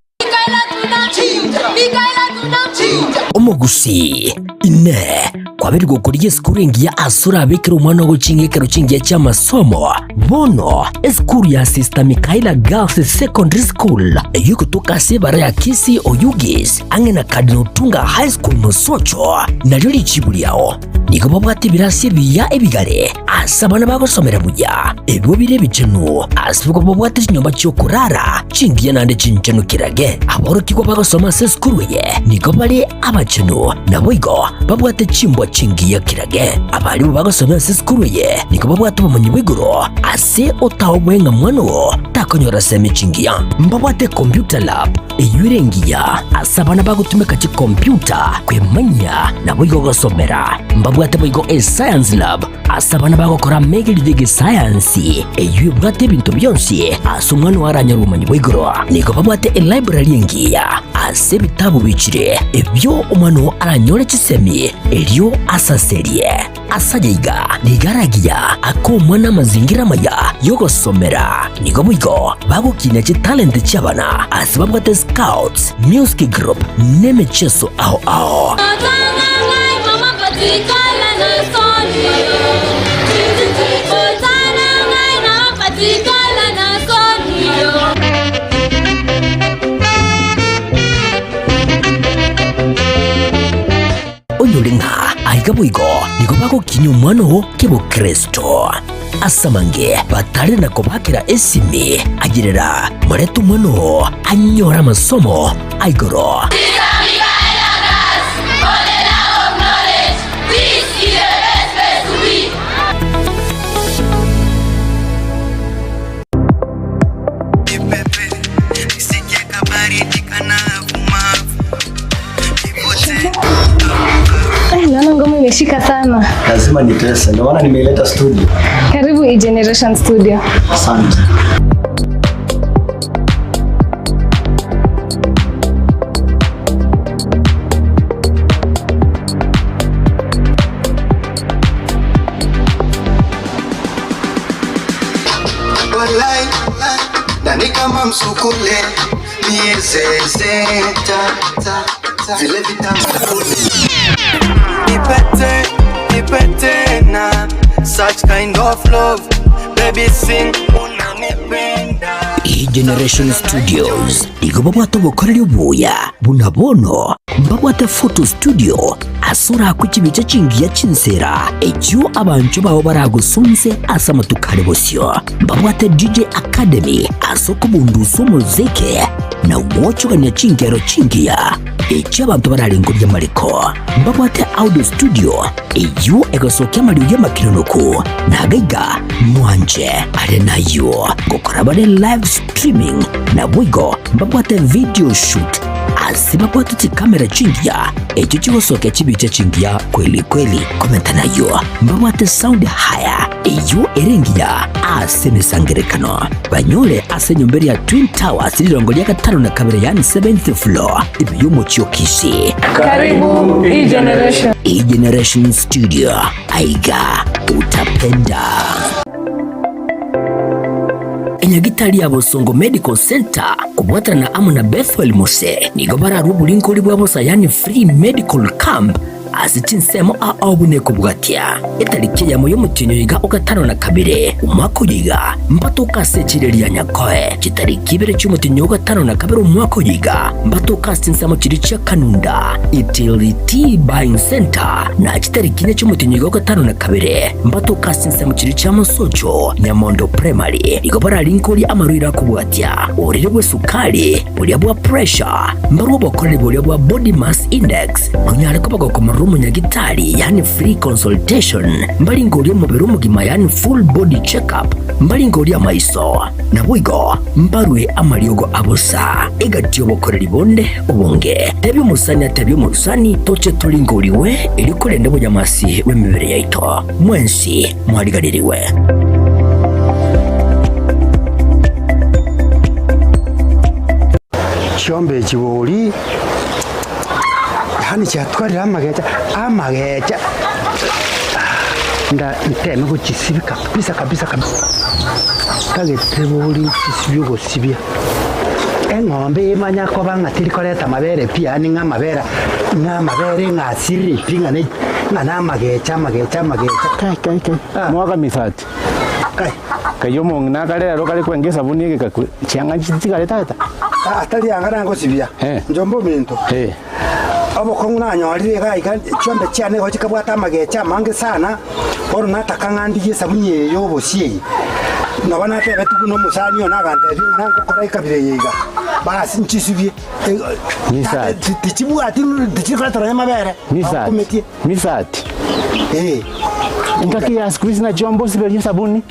Omogusii, Inee! Kwabeire gokorigia esukuru engiya ase orabekere omwana ogo ching'ekero chingiya chi'amasomo? Bono, esukuru ya Sister Michaela Girls Secondary School, eyio egotoka ase ebara ya Kisii Oyugis, ang'e na Cardinal Otunga High School Mosocho, nario richibu riao. Nigo babwate ebirasi ebiya ebigare ase abana bagosomera buya, ebio bire ebichenu, ase igo babwate chinyomba chi'okorara chingiya naende chinchenu kirage. Aborokigwa bagosoma ase esukuru eye nigo bare abachenu, naboigo babwate chimbwa chingiya kirage. Abarimu bagosomera ase esukuru eye nigo babwate obomanyi bwa igoro ase otaoboe ng'a mwana oo takonyora semi chingiya. Mbabwate computer lab Eyio ere engiya ase abana bagotumeka chikompiuta kwemanyia naboigo gosomera. Mbabwate boigo eScience Lab ase abana bagokora amegerio y'egesayansi, eyio ebwate ebinto bionsi ase omwana oo aranyore obomanyi bwa igoro. Nigo babwate elibrary engiya ase ebitabu bichire ebio omwana oo aranyore chisemi erio asaserie. Ase ayaiga nigo aragiya akomwa namazingira amaya y'ogosomera. Nigo boigo bagokinia chitalenti chi'abana ase babwate scouts, music group n'emecheso ao ao. Onyore ng'a aiga boigo nigo bagokinyia omwana oo kebokristo. Ase amange batare na kobakera esimi, ayerera morete omwana oo anyore amasomo a igoro. Eh, naona ngoma imeshika sana. Lazima nitese, ndio maana nimeileta studio. Karibu E-Generation Studio. Asante. kama msukule miezeze ta, ta, ta. Vile vitamsukule Nipete, nipete na such kind of love Baby sing unanipenda E-Generation Studios igo babwate obokoreri obuya buna bono mbabwate photo studio ase orakwe chibicha chingiya chinsera echio abanchwa bao baragosonse ase amatuko are bosio. Mbabwate DJ Academy ase okobundusa omoziki na gwochogania chingero chingiya echio abanto bararengorie amariko. Mbabwate audio studio eyio egosokia amariogi amakironoku na agaiga mwanche are nayio gokora bare live streaming naboigo mbabwate video shoot ase babwate chikamera chingiya echio chigosokia chibicha chingiya kweli kweli. Komenta nayio mbabwate sound haya eyio ere engiya ase emesangerekano banyore ase enyomba eria Twin Towers rirongo ria gatano na kabere yaani seventh floor ime y'omochie o Kisii. Karibu E-Generation. E-Generation Studio aiga utapenda. Enyagitari ya Bosongo Medical Centre kobwaterana amo na Bethwel Mose nigo bararwe oboringori bwa bosa yaani free medical camp ase chinsemo ao buna ekobwatia. Etariki eyemo y'omotienyi oiga o gatano na kabere omwaka oyo iga, mbatoke ase echira eria Nyakoe. Chitariki ibere chi'omotienyi o gatano na kabere omwaka oyo iga, mbatoke ase chinsemo chiria chia Kanunda, Itility Buying Centre, na chitariki inye chi'omotienyi oiga o gatano na kabere, mbatoke ase chinsemo chiria chia Mosocho, Nyamondo Primary. Igo bararinkorie amarwaire akobwatia, orire bw'esukari, boria bwa pressure, mbarwe obokoreri boria bwa body mass index, nonyare koba gokomorora omonyagitari yaani free consultation, mbaringorie omobere omogima yaani full body check up, mbaringorie amaiso, naboigo mbarwe amariogo abosa egati y'obokoreri bonde obonge. Tebia omosani atebie omorusani toche toringoriwe erio korenda obonyamasi bw'emebere yaito. Mwensi mwariganirigwe. Chiombe echi bori, yaani chiatwarire amagecha, amagecha, nda nteme gochisibia kabisa kabisa kabisa, ntagete bori nchisibie ogosibia, eng'ombe emanya koba ng'a teri koreta amabere pi yaani ng'a amabere ng'a amabere ng'a asirire pi ng'a ne ng'a na amagecha amagecha amagecha. Kai kai kai, mwaka misati. Kai. Kai omong'ina akare ero kare kwenga esabuni egekakwe, chianga nchitigare tata. Aa tari anga nangosibia, njomba ominto. Obokong'u nanyorire iga iga chiombe chiane igo chikabwata amagecha amange sana, bono nataka ng'a ndigie esabuni eye ya obosie eye. Nabo natebetigwe buna omosani one agantebia ng'a nangokora ekabira eye iga, basi nchisibie. Misati. Tichibwati tichiri koreta nonya amabere, Misati. Misati. Engaki ya siku hizi nachio mbosiberie esabuni.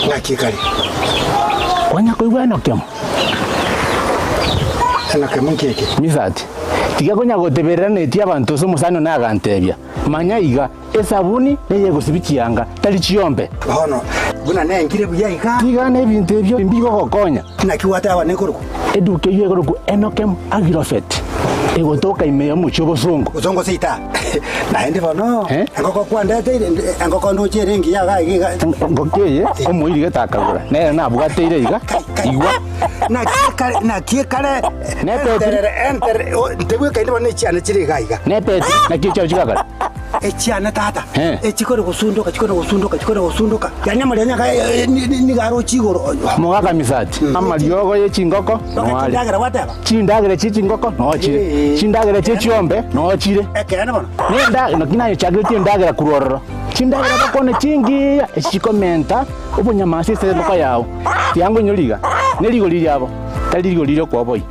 Ng'aki kare? Kwanya koigwa enokemo? Enokemo nki eke? Misati. Tiga konya goteberera netie abanto ase omosani one agantebia, Manya iga, esabuni neyegosibia chianga, tari chiombe. Bono, buna nengire buya iga. Tiga nebinto ebio mbigogokonya. Naki gwateba nekorokwa? Eduka eyio ekorokwa Enokem Agrofert, egotoka ime y'omochie obosongo. Bosongo seita. Naende bono, engoko kwandeteire, engoko ndoche ere engiya iga iga iga. Engoko eye omoiri gete akagora, nere nabwateire iga, igwa. Naki ekare, naki ekare, enterere, enterere, ntebwekaini bono nechiane chire iga iga. Nepeti, naki echiao chigakora? Echiane tata, echikore gosundoka, chikore gosundoka, chikore gosundoka, yaani amarianya aka nigo aroche igoro. Mogaka misati, amariogo ye chingoko noare. Chindagera gwateba? Chindagera chie chingoko noo chire, chindagera chie chiombe noo chire. Ekeene bono. Nenda, naki nayochageretie endagera korwa ororo. Chindagera bakwane chingiya, echi chikomenta obonyamasi ase engoko yao. Tiango inyore iga, ne rigori riabo, tari rigori ri'okoboyia.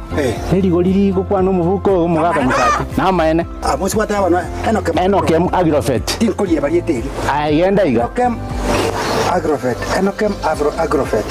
Nerigori rigokwana omobuko oo omogaka Misati, namaene. Amosi gwateba bono Enokem. Enokem Agrofet. Tinkorieba rieta eri. Aye genda iga. Enokem Agrofet, Enokem Afro Agrofet.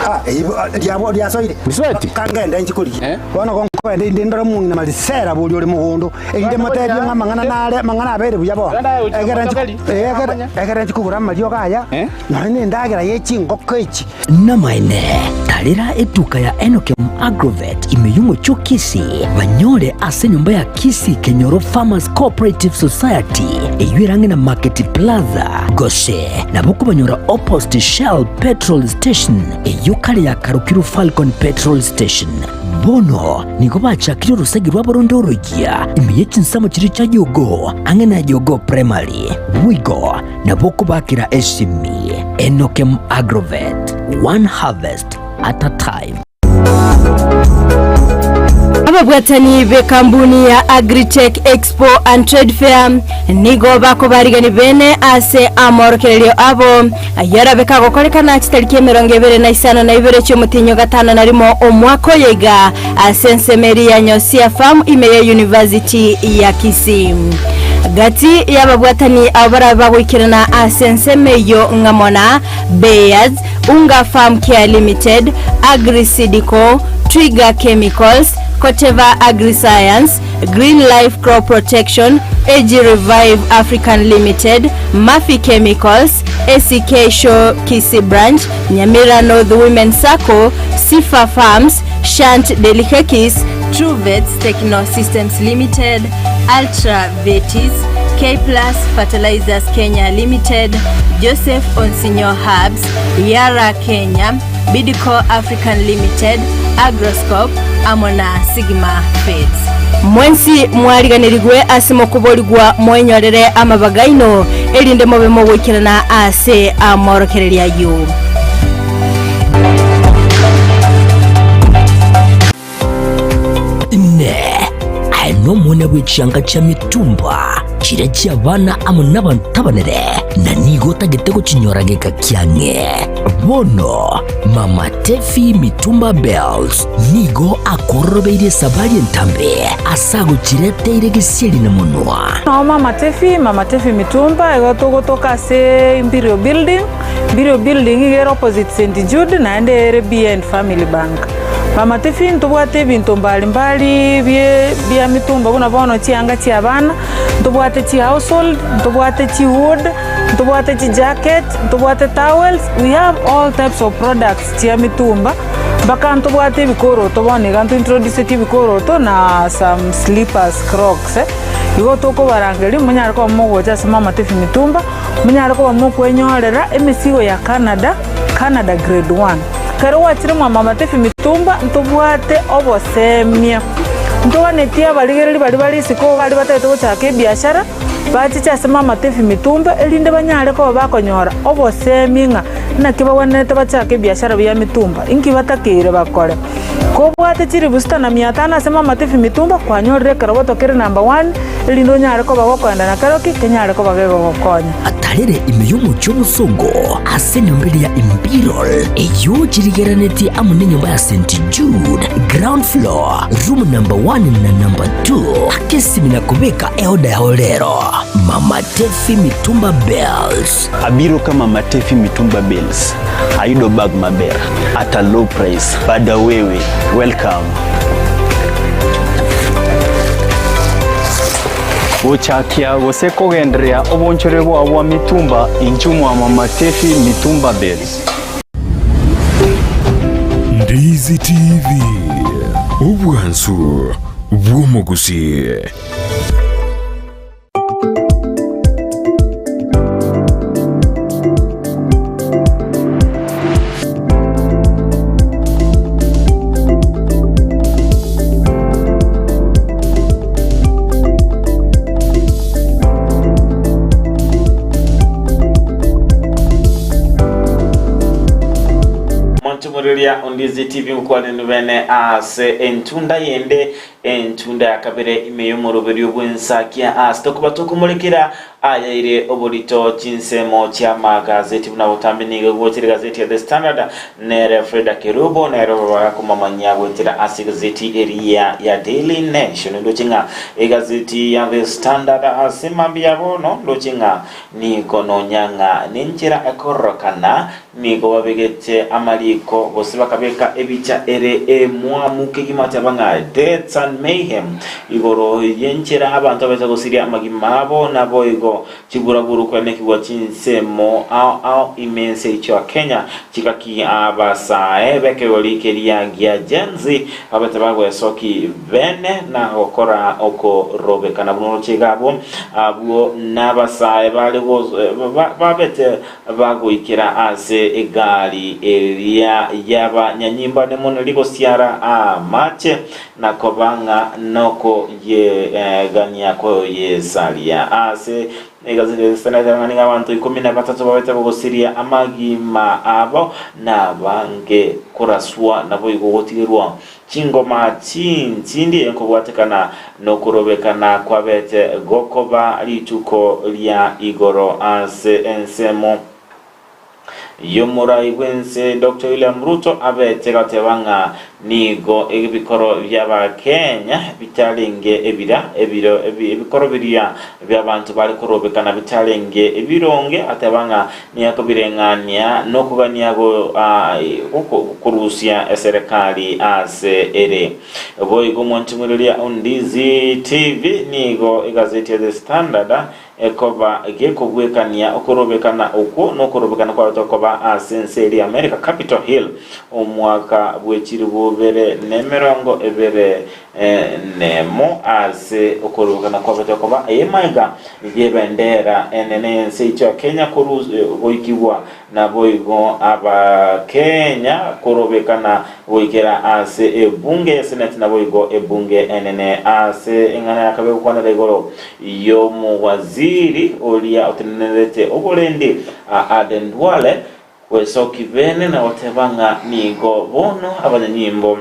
Ah, eyio riabo riasoire. Misweti. Kangende inche korigia. Bono gonkoenda inde ndore omong'ina Marisela boria ore mogondo, erinde motebie ng'a amang'ana nare, amang'ana abeire buya bono. Egere nchi, egere, egere nchi kogora amariogo aya, nonya na endagera ye chingoko echi. Namaene. Tarera etuka ya Enokem Agrovet ime y'omochie o Kisii, banyore ase enyomba ya Kisii Kenyoro Farmers Cooperative Society eyio ere ang'e na Market Plaza, gose nabo okobanyora opposite Shell Petrol Station eyio kare yakarokirwe Falcon Petrol Station. Bono nigo bachakire orosegi rwabo ronde oroyia ime ye chinsemo chiria chia Jogoo ang'e na Jogoo Primary. Boigo nabo okobakera esimi. Enokem Agrovet, one harvest at a time. Ababwatani b'ekambuni ya Agritech Expo and Trade Fair nigo bakobarigani bene ase amorokererio abo ayio arabe kagokorekana chitariki 25 chi'omotienyi o gatano na rimo omwaka oyo iga ase ensemo eria ya Nyosia Farm ime ye University ya Kisii. Gati y'ababwatani abo barabe bagoikerana ase ensemo eyio ng'amo na Bayers, Unga Farm Care Limited, Agri Seed Co, Twiga Chemicals, Koteva Agriscience, Green Life Crop Protection, AG Revive African Limited, Murphy Chemicals, ACK Show Kisii Branch, Nyamira North Women Sacco, Sifa Farms, Shant Delicacies, Truvets Techno Systems Limited, Ultra Vetis, K Plus Fertilizers Kenya Limited, Joseph Onsinyo Herbs, Yara Kenya, Bidco African Limited, Agroscope, amo na Sigma Feeds. Mwensi mwariganirigwe ase mokoborigwa moenyorere amabaga aino, erinde mobe mogoikerana ase amorokererio ayio. Inee! Aye nomwana bwe chianga chia mitumba, chiria chi'abana amo nabanto abanene, na nigo otagete gochinyora geka kiang'e? Bono Mama Tefi Mitumba Bells nigo akororobeirie esabari entambe ase agochireteire gesieri na monwa. Nao Mama Tefi, Mama Tefi Mitumba, igo togotoka ase Imperial Building, Imperial Building iga ere opposite St Jude naende ere behind Family Bank. Mama Tefi ntobwate ebinto mbali mbali bie bia mitumba buna bono chianga chia abana, ntobwate chi household, ntobwate chi wood, ntobwate chi jacket, ntobwate towels, we have all types of products chia mitumba, mpaka ntobwate ebikoroto bono iga ntointroduceti ebikoroto na some slippers, crocs. Igo tokobarangeria monyare koba mogocha ase Mama Tefi Mitumba, monyare koba mokwenyorera emesigo ya Canada, Canada grade one. Ekero gwachire mwa Mama Tefi Mitumba ntobwate obosemia, ntoganetie abarigereria baria bare isiko baria batagete gochaka ebiashara, bachiche ase Mama Tefi Mitumba erinde banyare koba bakonyora obosemia ng'a naki bagwenerete bachake ebiashara bia mitumba, inki batakeire bakore. Kobwate chilifu sita na mia tano ase Mama Tefi Mitumba kwanyorire ekeroboto kere number one erinde onyare koba gokoenda na kero ki kenyare koba gegogokonya. Atarere ime y'omochie omosongo ase enyomba eria ya Imperial, eyio chirigeranetie amo nenyomba ya St. Jude, ground floor, room number one na number two. Aka esimi na kobeka eoda yao rero. Mama Tefi Mitumba Bells. Abiro ka Mama Tefi Mitumba Bales. Ayudo bag maber at a low price. Bada wewe. Welcome. Gochakia gose kogendereria obonchore bwao bwa mitumba inchuo mwa Mama Tefi Mitumba Bales. Ndizi TV, obwansu bw'omogusii. Montumoriria Ondizi TV ngokwanenu bene ase entunda yende Entunda ya kabere ime y'omoroberio bw'ensakia ase tokoba tokomorekera ayaire oborito chinsemo chi'amagazeti buna botambe nigo gochire egazeti ya The Standard nere Freda Kerubo nere bagakomomanyia goetera ase egazeti eria ya Daily Nation ndoche ng'a egazeti ya The Standard ase mambia ya bono ndoche ng'a nigo nonya ng'a nenchera ekororokana Nigo babegete amariko, gose bakabeka ebicha ere emwamu kegima teba ng'a Deaths and Mayhem, igoro y'enchera abanto baisa gosiria amagima abo, naboigo. boigo chiburaburu kwenekigwa chinsemo ao ao ime ense yaito ya Kenya chigaki abasae b'ekegori keria gia Gen Z babete bagwesoki bene na gokora okorobekana buna oroche iga abwo abwo nabasae bare babete bagoikera ase egari eria y'abanyanyimba nemono rigosiara amache na koba ng'a nokoyegania koyesaria. Ase egazeti ya The Standard ng'a nigo abanto ikomi na batato babete bagosiria amagima abo, na abange koraswa naboigo gotigerwa chingoma chintindi enkobwatekana nokorobekana kwabete gokoba rituko ria igoro ase ensemo. Y'omorai bw'ense Doctor William Ruto abete goteba ng'a nigo ebikoro bi'Abakenya bitarenge ebira, ebiro ebikoro biria bi'abanto bare korobekana bitarenge ebironge, ateba ng'a nigo akobireng'ania nokogania korusia eserekari ase ere. Boigo omwanchimoreria Ondizi TV nigo egazeti ya The Standard Ekoba gekogwekania okorobekana okwo nokorobekana kwaretwe koba ase ense eria America, Capitol Hill, omwaka bwe chilifu bibere ne emerongo ebere nemo ase okorobekana kwabetwe koba emaiga y'ebendera enene y'ense yaito ya Kenya goikigwa Naboigo Abakenya korobekana goikera ase ebunge ya Senate naboigo ebunge enene ase eng'ana ya kabere gokwanera igoro y'omowaziri oria otenenerete oborendi Aden Duale gwesoki bene na goteba ng'a nigo bono abanyanyimbo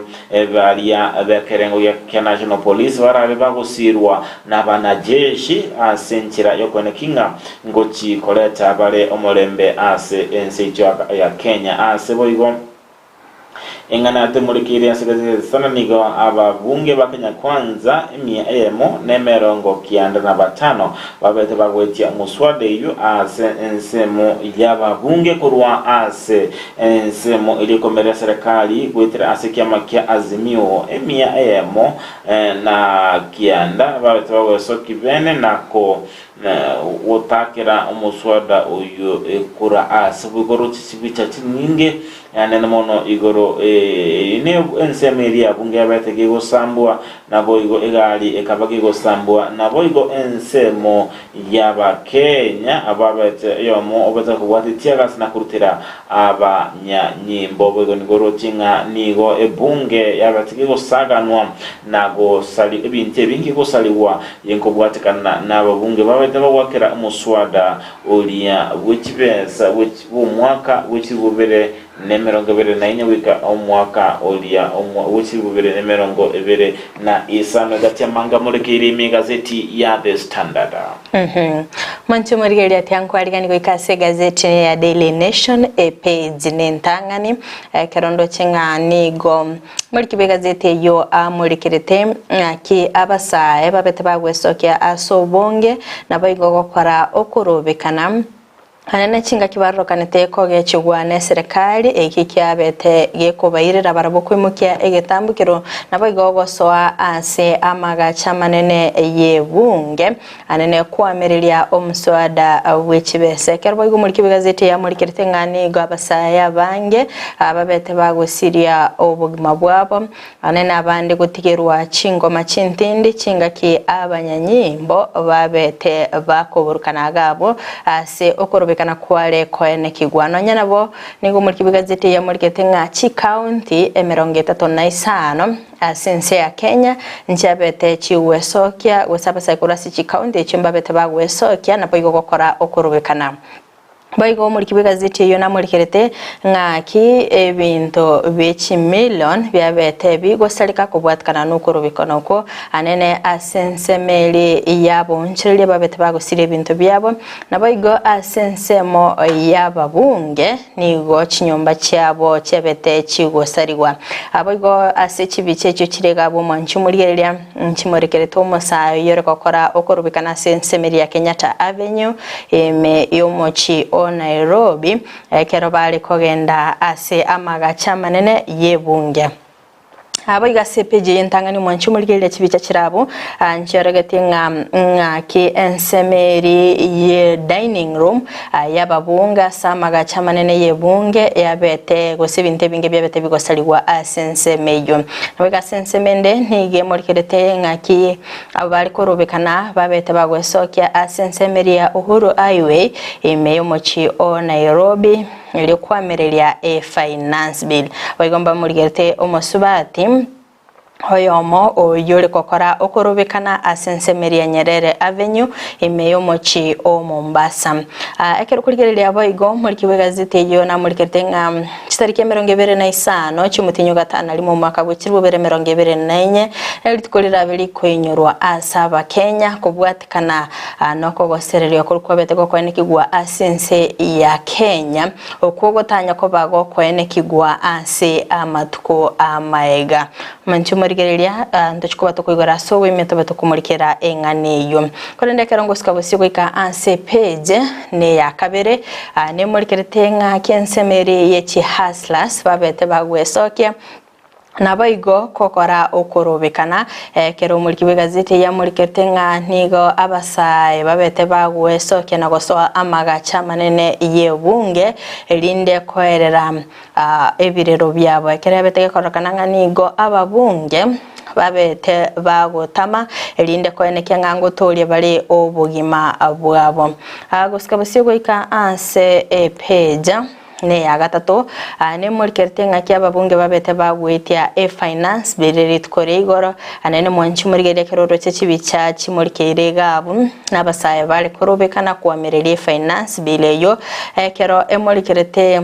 Baria b'ekerengo gia National Police barabe bagosiirwa nabanajeshi ase enchera y'okoeneki ng'a ngochi koreta bare omorembe ase ense yaito ya Kenya. Ase boigo eng'ana yatemorekeire ase egazeti ya The Standard nigo ababunge ba Kenya Kwanza emia eyemo na emerongo kianda na batano babete bagoetia omoswada eyio ase ensemo y'ababunge korwa ase Ensemo eria ekomeria serikali goetera ase ekiama kia Azimio emia eyemo na kianda babete bagwesoki bene na gotakera omoswada oyio ekura ase boigoro chisibicha chinyinge anene mono igoro ne ensemo eria bunge yabete gegosambwa naboigo egari ekaba gegosambwa naboigo ensemo y'Abakenya ababete oyomo obete kobwata etiagasi na korutera abanyanyimbo. Boigo nigo oroche ng'a nigo ebunge yabete kegosaganwa na gosari ebinto ebinge gosarigwa yenkobwatekana n'ababunge babete bagwakera omoswada oria bwechibesa bw'omwaka bwechilifu bibere nemerongo ebere na inye goika omwaka oria bwe chilifu bibere nemerongo ebere na isano. Egati amanga morekeire ime egazeti ya The Standard. Mwanche omorigereria tiankwarigani goika ase egazeti ya Daily Nation epage nentang'ani ekero ndoche ng'a nigo moriki bw'egazeti eyio amorekerete ng'aki abasae babete bagwesokia ase obonge naboigo gokora okorobekana Anene chingaki barorokanete kogechigwa neserekari, eki kiabete gekobairera barabwo koimokia egetambukero, naboigo gosoa ase amagacho amanene y'ebunge, anene koamereria omoswada bwe chibesa. Ekero boigo omoriki bw'egazeti yamorikerete ng'a nigo abasae abange babete bagosiria obogima bwabo, Anene abande gotigerwa chingoma chintindi chingaki abanyanyimbo babete bakoburukana agabo ase okorobekana kware koenekigwa. Nonya nabo nigo omoriki bw'egazeti yamorikete ng'a chikaunti emerongo etato na isano ase ense ya Kenya nchiabete chigwesokia gose abasae korwa ase chikaunti echio mbabete bagwesokia naboigo gokora okorobekana. Boigo omoriki bw'egazeti eyio namorekerete ng'aki ebinto bie chimilion biabete bigosareka kobwatikana nokorobekana okwo anene ase ensemo eria y'abaonchoreria babete bagosiria ebinto biabo, naboigo ase ensemo y'ababunge nigo chinyomba chiabo chiabete chigosarigwa. Boigo ase chibicha echio chire iga abwo omwanchi omorigereria nchimorekerete omosae oyio ore gokora okorobekana ase ensemo eria ya Kenyatta Avenue Ime y'omochie o Nairobi ekero bare kogenda ase amagacho amanene y'ebunge. Abo iga ase epeji eye entang'ani omwanchi omorigereria chibicha chirabwo, nchiorogetie ng'a ng'aki ensemo eri ye dining room y'ababunge ase amagacho amanene y'ebunge yabete gose ebinto ebinge biabete bigosarigwa ase ensemo eyio. Nabo iga ase ensemo ende nigo emorikerete ng'aki abo bare korobekana babete bagwesokia ase ensemo eria ya Uhuru Highway ime y'omochie o Nairobi. Erio kwamereria e finance bill. Boigo mbamorigerete omosubati oyomo oyore gokora okorobekana ase ensemo eria Nyerere Avenue ime y'omochie o Mombasa. Ekero okorigereria boigo omoriki bw'egazeti eyio namorikerete ng'a chitariki 25 chi'omotienyi o gatano na rimo omwaka bwe chilifu bibere 24 nerituko rirabe rikoinyorwa ase abakenya kobwatia Kana nokogosereria okwo kwabete gokoenekigwa ase ense ya Kenya, okwo gotanya koba gokoenekigwa ase amatuko amaega. Omonche omorigereria, ntochi koba tokoigora ase oboime tobe tokomorikera eng'ana eyio. Korende ekero ngosuka bosio goika ase epage neya kabere, nemorikerete ng'a ki ensemo ere ye chihustlers babete bagwesokia, Naboigo gokora okorobekana, ekero omoriki bw'egazeti eyio amorikerete ng'a nigo abasae babete bagwesokia na gosoa amagacho amanene y'ebunge, erinde koerera ebirero biabo. Ekero yabete gekorokana ng'a nigo ababunge babete bagotama, erinde koenekia ng'a ngotooria bare obogima bwabo. Gosika bosio goika ase epeja. Neya gatato, nemorikerete engaki ababunge babete bagwetia e-finance bill rituko ria igoro, naende mwanchi morigereria ekero oroche chibicha chimorikeire iga abwo, na abasae bare korobekana koamereria e-finance bill eyio, ekero emorikerete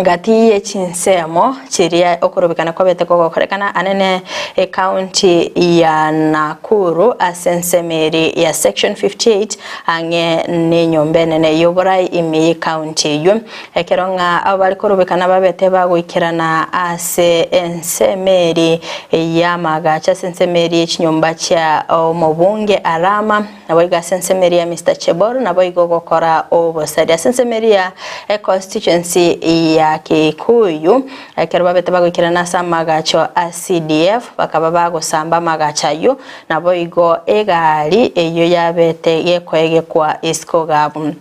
gati ye chinsemo chiria okorobekana kwabete kogokorekana anene ecounty ya Nakuru ase ensemo eri ya section 58 Ang'e nenyomba enene y'oborai ime y'ecounty eyio, ekero ng'a abo bare korobekana babete bagoikerana ase ensemo eri y'amagacho ase ensemo eri y'echinyomba chia omobunge Arama, naboigo ase ensemo eri ya Mister Chebor, naboigo gokora obosaria ase ensemo eri ya econstituency ya Kikuyu. Ekero babete bagoikerana ase amagacho a CDF, bakaba bagosamba amagacho ayio, Naboigo egari eyio yabete gekoegekwa isiko gabu.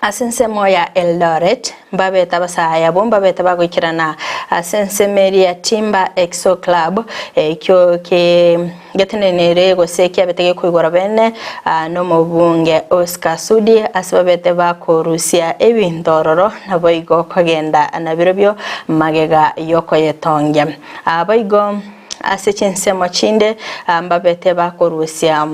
Ase ensemo ya Eldoret, mbabete abasae abwo mbabete bagoikerana ase ensemo eria Timba Exo Club, ekio ke getenenere gose kiabete gekoigora bene nomobunge Oscar Sudi ase babete bakorusia ebinto ororo naboigo kogenda nabirobio magega yokoyetongia. Boigo. Ase chinsemo chinde mbabete bakorusia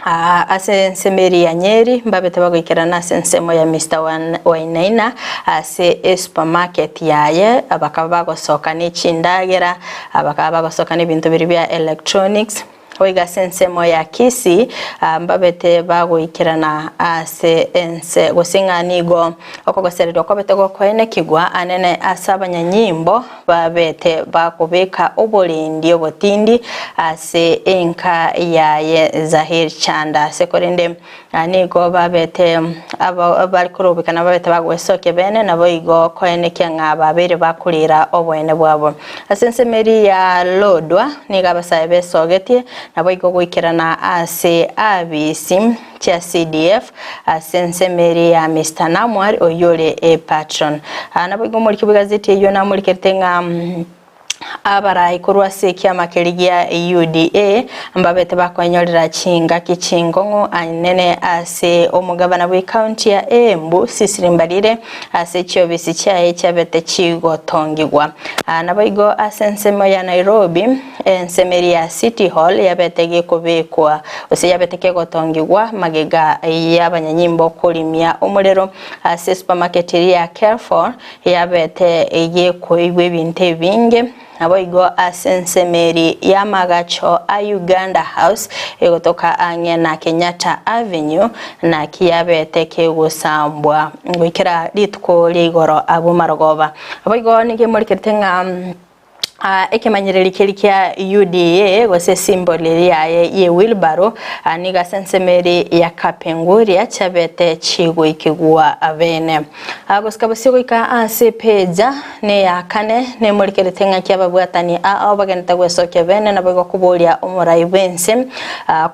ase ensemo eria ya Nyeri, mbabete bagoikerana ase ensemo ya Mister Wainaina ase esupermarket yaye, bakaba bagosoka ne chindagera, bakaba bagosoka na ebinto biria bia electronics. Goika ase ensemo ya Kisii, mbabete bagoikerana ase ense, gose ng'a nigo okogosererwa kwabete gokoenekigwa anene ase abanyanyimbo babete bakobeka oborendi obotindi ase enka yaye Zahir Chanda. Ase korende nigo babete abare korobekana babete bagwesokia bene, naboigo koenekia ng'a babeire bakorera oboene bwabo. Ase ensemo eria ya Lodwar nigo abasae besogetie, naboigo goikerana ase abisi chia CDF ase ensemo eria ya Mister Namwar oyio ore epatron. Naboigo omoriki bw'egazeti eyio namorikerete ng'a Abarai korwa ase ekiama keria gia UDA mbabete bakoenyorera chingaki chingong'u anene ase omogabana bw'ecounty ya Embu Cecily Mbarire ase chiobisi chiaye chiabete chigotongigwa. Naboigo ase ensemo ya Nairobi ensemo eria ya City Hall yabete gekobekwa gose yabete kegotongigwa magega y'abanyanyimbo korimia omorero ase supermarket eria ya Carrefour Yabete gekoigwa ebinto ebinge, naboigo ase ensemo eri y'amagacho a Uganda House egotoka ang'e na Kenyatta Avenue, naki yabete kegosambwa goikera rituko ria igoro abwo marogoba. Naboigo nigo emorikerete ng'a. Ekemanyereri keria kia UDA gose esimboli eria yaye ye wheelbarrow nigo ase ensemo eria ya Kapenguria chiabete chigoikigwa bene. Gosika bosio goika ase epeja neya kane nemorikerete ng'aki ababwatani ao bagenderete gwesokia bene naboigo koboria omorai bwense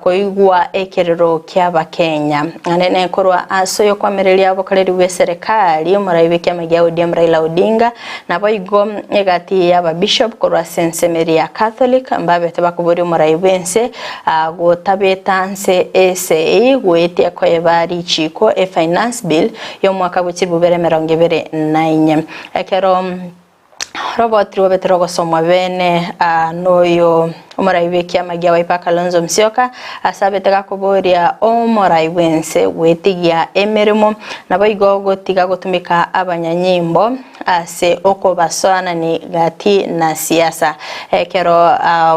koigwa ekerero ki'Abakenya. Naende nekorwa ase oyokoamereria obokoreri bw'eserekari omorai bw'ekiama gia ODM Raila Odinga Naboigo egati y'ababishop korwa ase ensemo eria ya Catholic mbabete bakoboria omorai bw'ense gotabeta nse ase goetia koeba richiiko e Finance Bill y'omwaka bwe chilifu bibere emerongo ebere na inye. Ekero roboti rwabete rogosomwa bene noyo Omorai bw'ekiama gia Wiper Kalonzo Musyoka asabete gakoboria omorai bw'ense gwetigia emeremo naboigo gotiga gotumeka abanyanyimbo ase okobasoanani gati na siasa. Ekero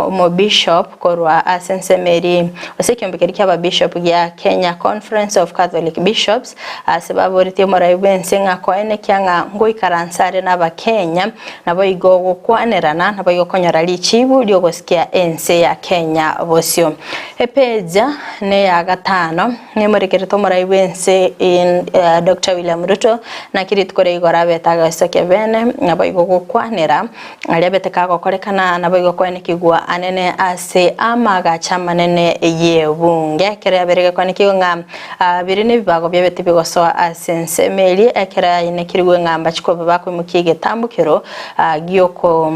omobishop korwa ase ensemo eri gose ekiombe keria ki'ababishop gia Kenya Conference of Catholic Bishops ase baboretie omorai bw'ense ng'a koenekia ng'a ngoikaransa are n'Abakenya Naboigo gokwanerana, naboigo konyora richibu ri'ogosikia ense ya Kenya bosio. Epeja neya gatano, nemorekerete omorai bw'ense Doctor William Ruto, naki rituko ria igoro abete agesokia bene, naboigo gokwanera aria abete kagokorekana, naboigo koenekigwa anene ase amagacho amanene y'ebunge. Ekero yabeire gekoenekigwa ng'a Biri nebibago biabete bigosoa ase ensemo eria, ekero yainekirigwe ng'a mbachi koba bakoimokia egetambokero gi'oko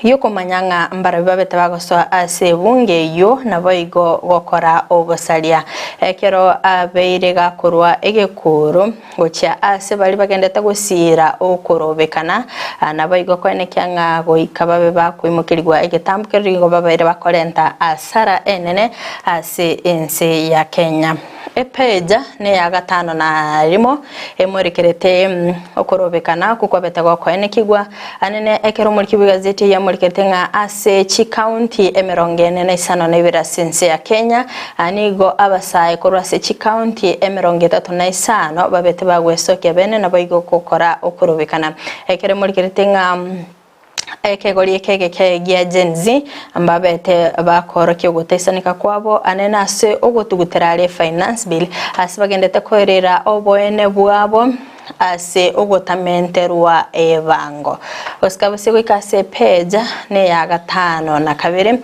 gi'okomanya ng'a mbarabwo babete bagosoa ase ebunge eyio, naboigo gokora obosaria. Ekero abeire gakorwa egekuro gochia ase baria bagendete gosiira okorobekana, naboigo koenekia ng'a goika babe bakoimokerigwa egetambokero nigo babeire bakorenta asara enene ase ense ya Kenya. Epeja neya gatano na rimo emorekerete okorobekana okwo kwabete gokoenekigwa anene ekero omoriki bw'egazeti eye amorikerete ng'a ase chikaunti emerongo ene na isano na ibere ase ense ya Kenya nigo abasae korwa ase chikaunti emerongo etato na isano babete bagwesokia bene naboigo gokora okorobekana ekero emorikerete ng'a Ekegori eke egeke gia Gen Z mbabete bakoorokia ogotaisaneka kwabo anene ase ogotugutera are Finance Bill ase bagendete koerera oboene bwabo ase ogotamenterwa ebango. Gosika bosio goika ase epage neya gatano na kabere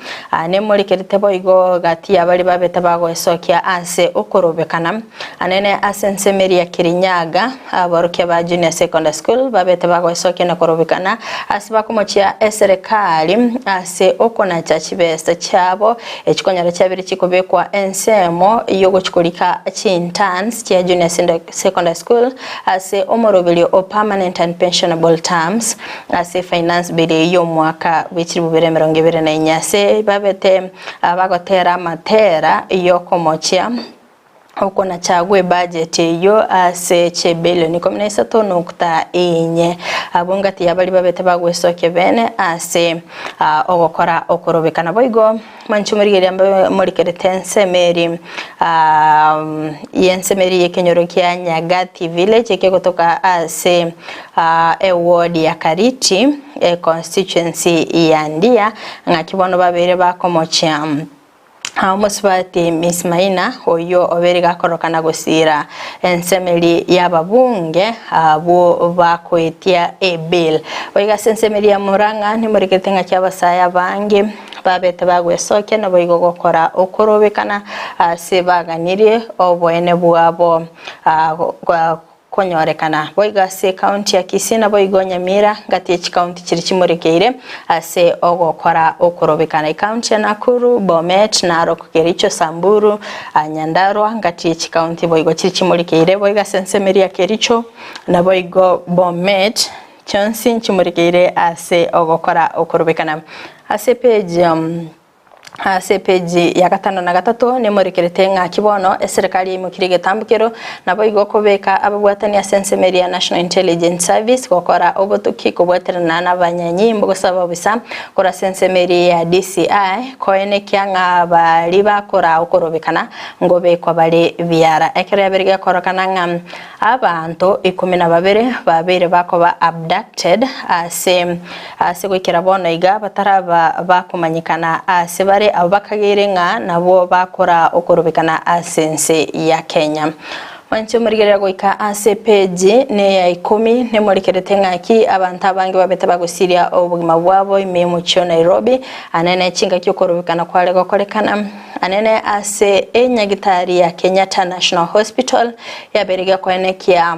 nemorikerete boigo gati ya baria babete bagoesokia ase okorobekana Anene ase ensemo eria Kirinyaga, aborokia ba Junior Secondary School babete bagoesokia na korobekana ase bakomochia eserekari ase okonacha chibesa chiabo echikonyora chiabere chikobekwa ensemo yogochikorika chinterns chia Junior Secondary School ase omoroberio o Permanent and Pensionable Terms ase Finance Bill y'omwaka bwe chilifu bibere emerongo ebere na inye ase babete bagotera amatera yokomochia Okonacha gw'ebajeti eyio ase chibilioni ikomi na isato nukta inye. Abwo ngati ya baria babete bagwesokia bene ase ogokora okorobeka. Naboigo mwanche morigereria mbabe morikerete ensemo eri y'ensemo eri y'ekenyoro kia Nyagati village ekegotoka ase eward ya Kariti econstituency ya Ndia ng'aki bono babeire bakomochia Omosubati Miss Maina oyio obeire gakorokana gosiira ensemeri y'ababunge abwo bakoetia ebill. Boigo ase ensemeri ya Murang'a nimorigerete ng'aki abasae abange babete bagwesokia naboigo gokora okorobekana ase baganirie oboene bwabo Konyorekana boigo ase ekaunti ya Kisii naboigo Nyamira ngati ye chikaunti chiria chimorekeire ase ogokora okorobekana. Ekaunti ya Nakuru, Bomet, Narok, Kericho, Samburu, Nyandarua ngati ye chikaunti boigo chiria chimorekeire boigo ase ensemo eria ya Kericho naboigo Bomet chionsi nchimorekeire ase ogokora okorobekana. Ase page. Ase epeji ya gatano na gatato nemorekerete ng'aki bono eserekari yaimokirie egetambokero naboigo kobeka ababwatani ase ensemo eria ya National Intelligence Service gokora obotuki kobwaterana nabanyanyimbo gose ababisa korwa ase ensemo eria ya DCI koenekia ng'a baria bakora okorobekana ngobekwa bare biara. Ekero yabeire gekorokana ng'a Abanto ikomi na babere babeire bakoba abducted ase ase goikera bono iga bataraba bakomanyekana ase bare abwo bakageire ng'a nabwo bakora okorobekana ase ense ya Kenya. Mwanche omorigereria goika ase epeji neya ikomi nemorekerete ng'aki abanto abange babete bagosiria obogima bwabo ime y'omochie o Nairobi anene chingaki okorobekana kware gokorekana. Anene ase enyagitari ya Kenyatta National Hospital yabeire gekoenekia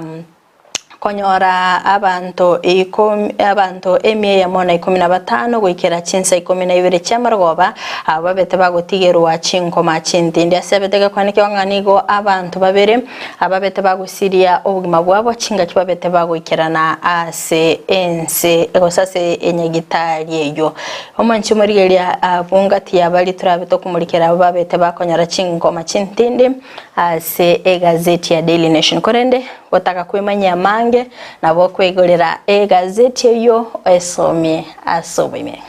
konyora abanto ikomi abanto emia eyemo na ikomi na batano goikera chinsa ikomi na ibere chi'amarogoba abwo babete bagotigerwa chinkoma chintindi. Ase abete gekoenekiwa ng'a nigo abanto babere ababete bagosiria obogima bwabo chingaki babete bagoikerana ase ense gose ase enyagitari eyio. Omonche omorigereria abwo ngati ya baria torabe tokomorikera abwo babete bakonyora chingoma chintindi ase egazeti ya Daily Nation. Korende gotaka kwemanyia amange nabo okoigorera egazeti eyio oesomie ase oboime.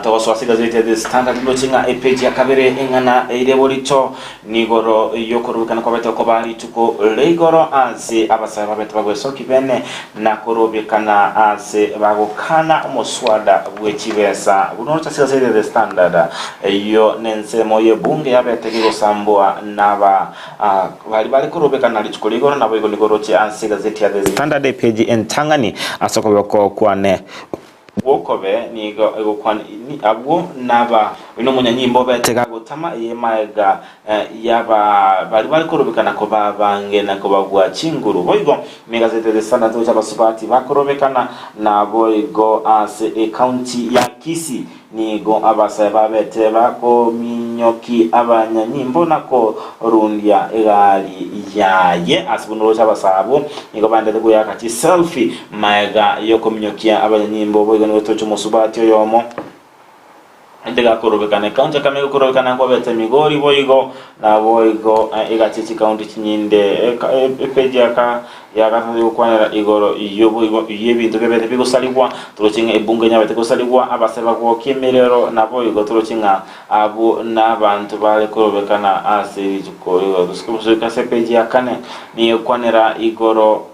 Togosoa ase egazeti ya The Standard ndoche ng'a epeji ya kabere eng'ana eire borito nigoro yokorobekana kwabete okoba rituko rigoro ase abasae babete bagwesoki bene na korobekana ase bagokana omoswada bwe chibesa buna oroche ase egazeti ya The Standard. Eyio nensemo y'ebunge yabete gegosambwa naba baria bare korobekana rituko rigoro naboigo nigo oroche ase egazeti ya The Standard epeji entang'ani ase okoboko kwane Gwokobe nigo egokwana abwo naba oyo nomonyanyimbo obete gagotama eye maega yaba baria bare korobekana koba abange na kobabua chinguru. Boigo megazeti ya The Standard gocha abasubati bakorobekana naboigo ase ecounty ya Kisii Nigo abasae babete bakominyoki abanyanyimbo na korundia egari yaye. Ase buna oroche abasae abwo nigo baendete goeaka chiselfie magega y'okominyokia abanyanyimbo. Boigo nigo toche omosubati oyomo ende gakorobekana ekaunti ya Kakamega okorobekana nkwabete Migori boigo naboigo egachi chikaunti chinyinde epeji ya Yagatato gokwanera igoro y'oboigo y'ebinto biabete bigosarigwa, toroche ng'a ebunge nyabete gosarigwa, abase bagwokia emerero, naboigo toroche ng'a abwo nabanto bare korobekana ase rituko rigoro. Tosuke gosuka ase epeji ya kane, nigo egokwanera igoro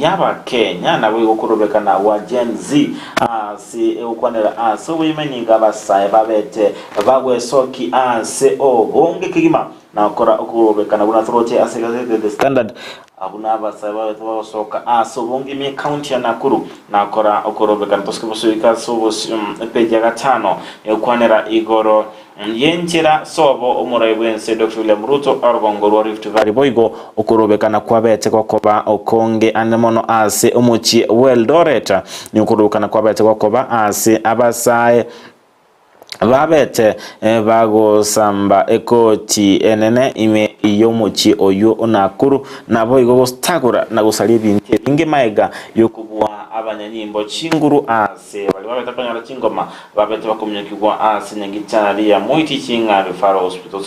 y'Abakenya, naboigo okorobekana gwa Gen Z ase egokwanera ase oboime nigo abasae babete bagwesoki ase obonge kegima. Na gokora okorobekana buna toroche ase egazeti ya The Standard, abwo nabasae babete bagosoka ase obonge ime ekaunti ya Nakuru na gokora okorobekana tosike bosoika ase obosio epeji ya gatano egokwanera igoro y'enchera sobo omorai bwense Dr William Ruto orogongo rwa Rift Valley boigo okorobekana kwabete gokoba okonge ande mono ase omochie bw'Eldoret nigo okorobekana kwabete gokoba ase abasae Babete bagosamba ekoti enene ime y'omochie oyio o Nakuru, naboigo gotagora na gosaria ebinto ebinge magega y'okobua abanyanyimbo chinguru aase baria babete konyora chingoma babete bakominyokigwa ase nyagitari ya Mwiti Ching'a Referral Hospital.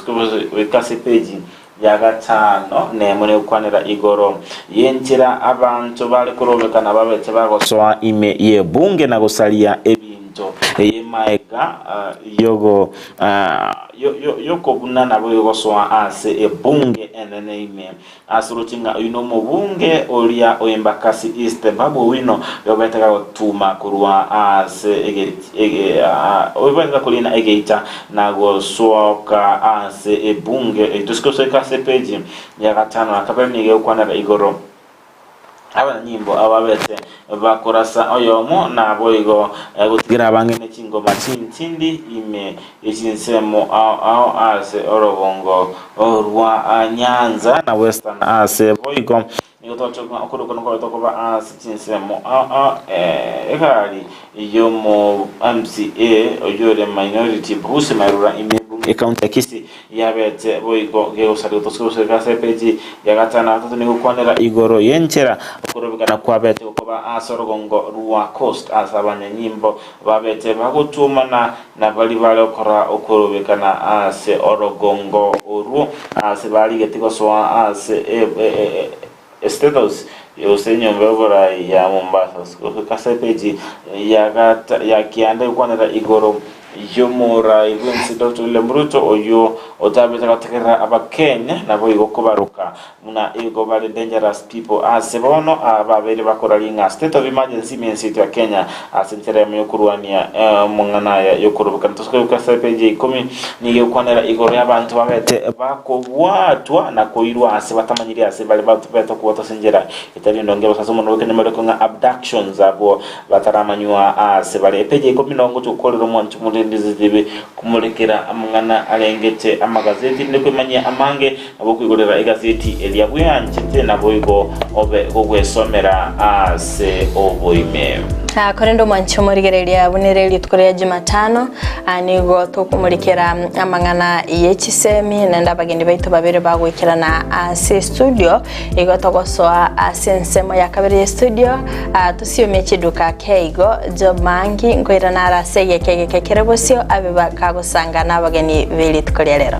Goika ase epeji ya gatano nemo negokwanera igoro y'enchera abanto bare korobekana babete bagosoa ime y'ebunge na gosaria ebinto y'emaega yogo yokobuna naboigo gosoa ase ebunge enene ime Ase oroche ng'a oyio nomobunge oria o Embakasi East, Babu Owino, oyobete gagotuma korwa ase oyobete gakorina egeita na gosoka ase ebunge eyio. Tosike gosoika ase epeji ya gatano na kabere nigo egokwanera igoro abanyanyimbo ababete bakorasa oyomo naboigo gotigera abange ne chingoma chintindi ime ye chinsemo ao ao ase orogongo rwa Nyanza na Western ase boigo nigo twacha ng'a okorokana kwaye tokoba ase chinsemo ao ao egari yomo MCA oyore minority Bruce Mairura ime. Ekaunti ya Kisii yabete boigo gegosarigwa tosigoseka ase epeji ya gatano na gatato nigo gokwanera igoro y'enchera okorobekana kwabete gokoba ase orogongo rwa Coast ase abanyanyimbo babete bagotwomana na baria bare gokora okorobekana ase orogongo orwo ase barigeti gosoa ase State House gose enyomba y'oborai ya Mombasa goika ase epeji ya kianda egokwanera igoro y'omorai bw'ense Doctor William Ruto oyio otabete gotegerera abakenya naboigo kobaroka buna igo bare dangerous people ase bono babeire bakoraria ng'a state of emergency ime ense yaito ya Kenya ase enchera eyemo yokorwania amang'ana aya yokorobekana. Tosoke goika ase epeji ya ikomi nigo egokwanera igoro y'abanto babete bakobwatwa na koirwa ase batamanyiri ase bare babete kobwatwa ase enchera etari endonge abasase omonwa bw'ekenyamoreko ng'a abductions abwo bataramanywa aase bare. Epeji ya ikomi nongo gochia gokorera omwancho omorende zitibe komorekera amang'ana arengete amagazeti rinde kwemanyia amange nabo okoigorera egazeti eria bweanchete naboigo obe gogwesomera ase oboime. Korende omwanche omorigereria buna ere rituko ria Jumatano, nigo tokomorekera amang'ana ye chisemi naende abageni baito babere bagoikerana ase estudio. Igo togosoa ase ensemo ya kabere ye studio tosiomie chiduka ake igo Job Maangi nkoirana are ase egeka egeke kere bosio abe bakagosanga nabageni be rituko ria rero.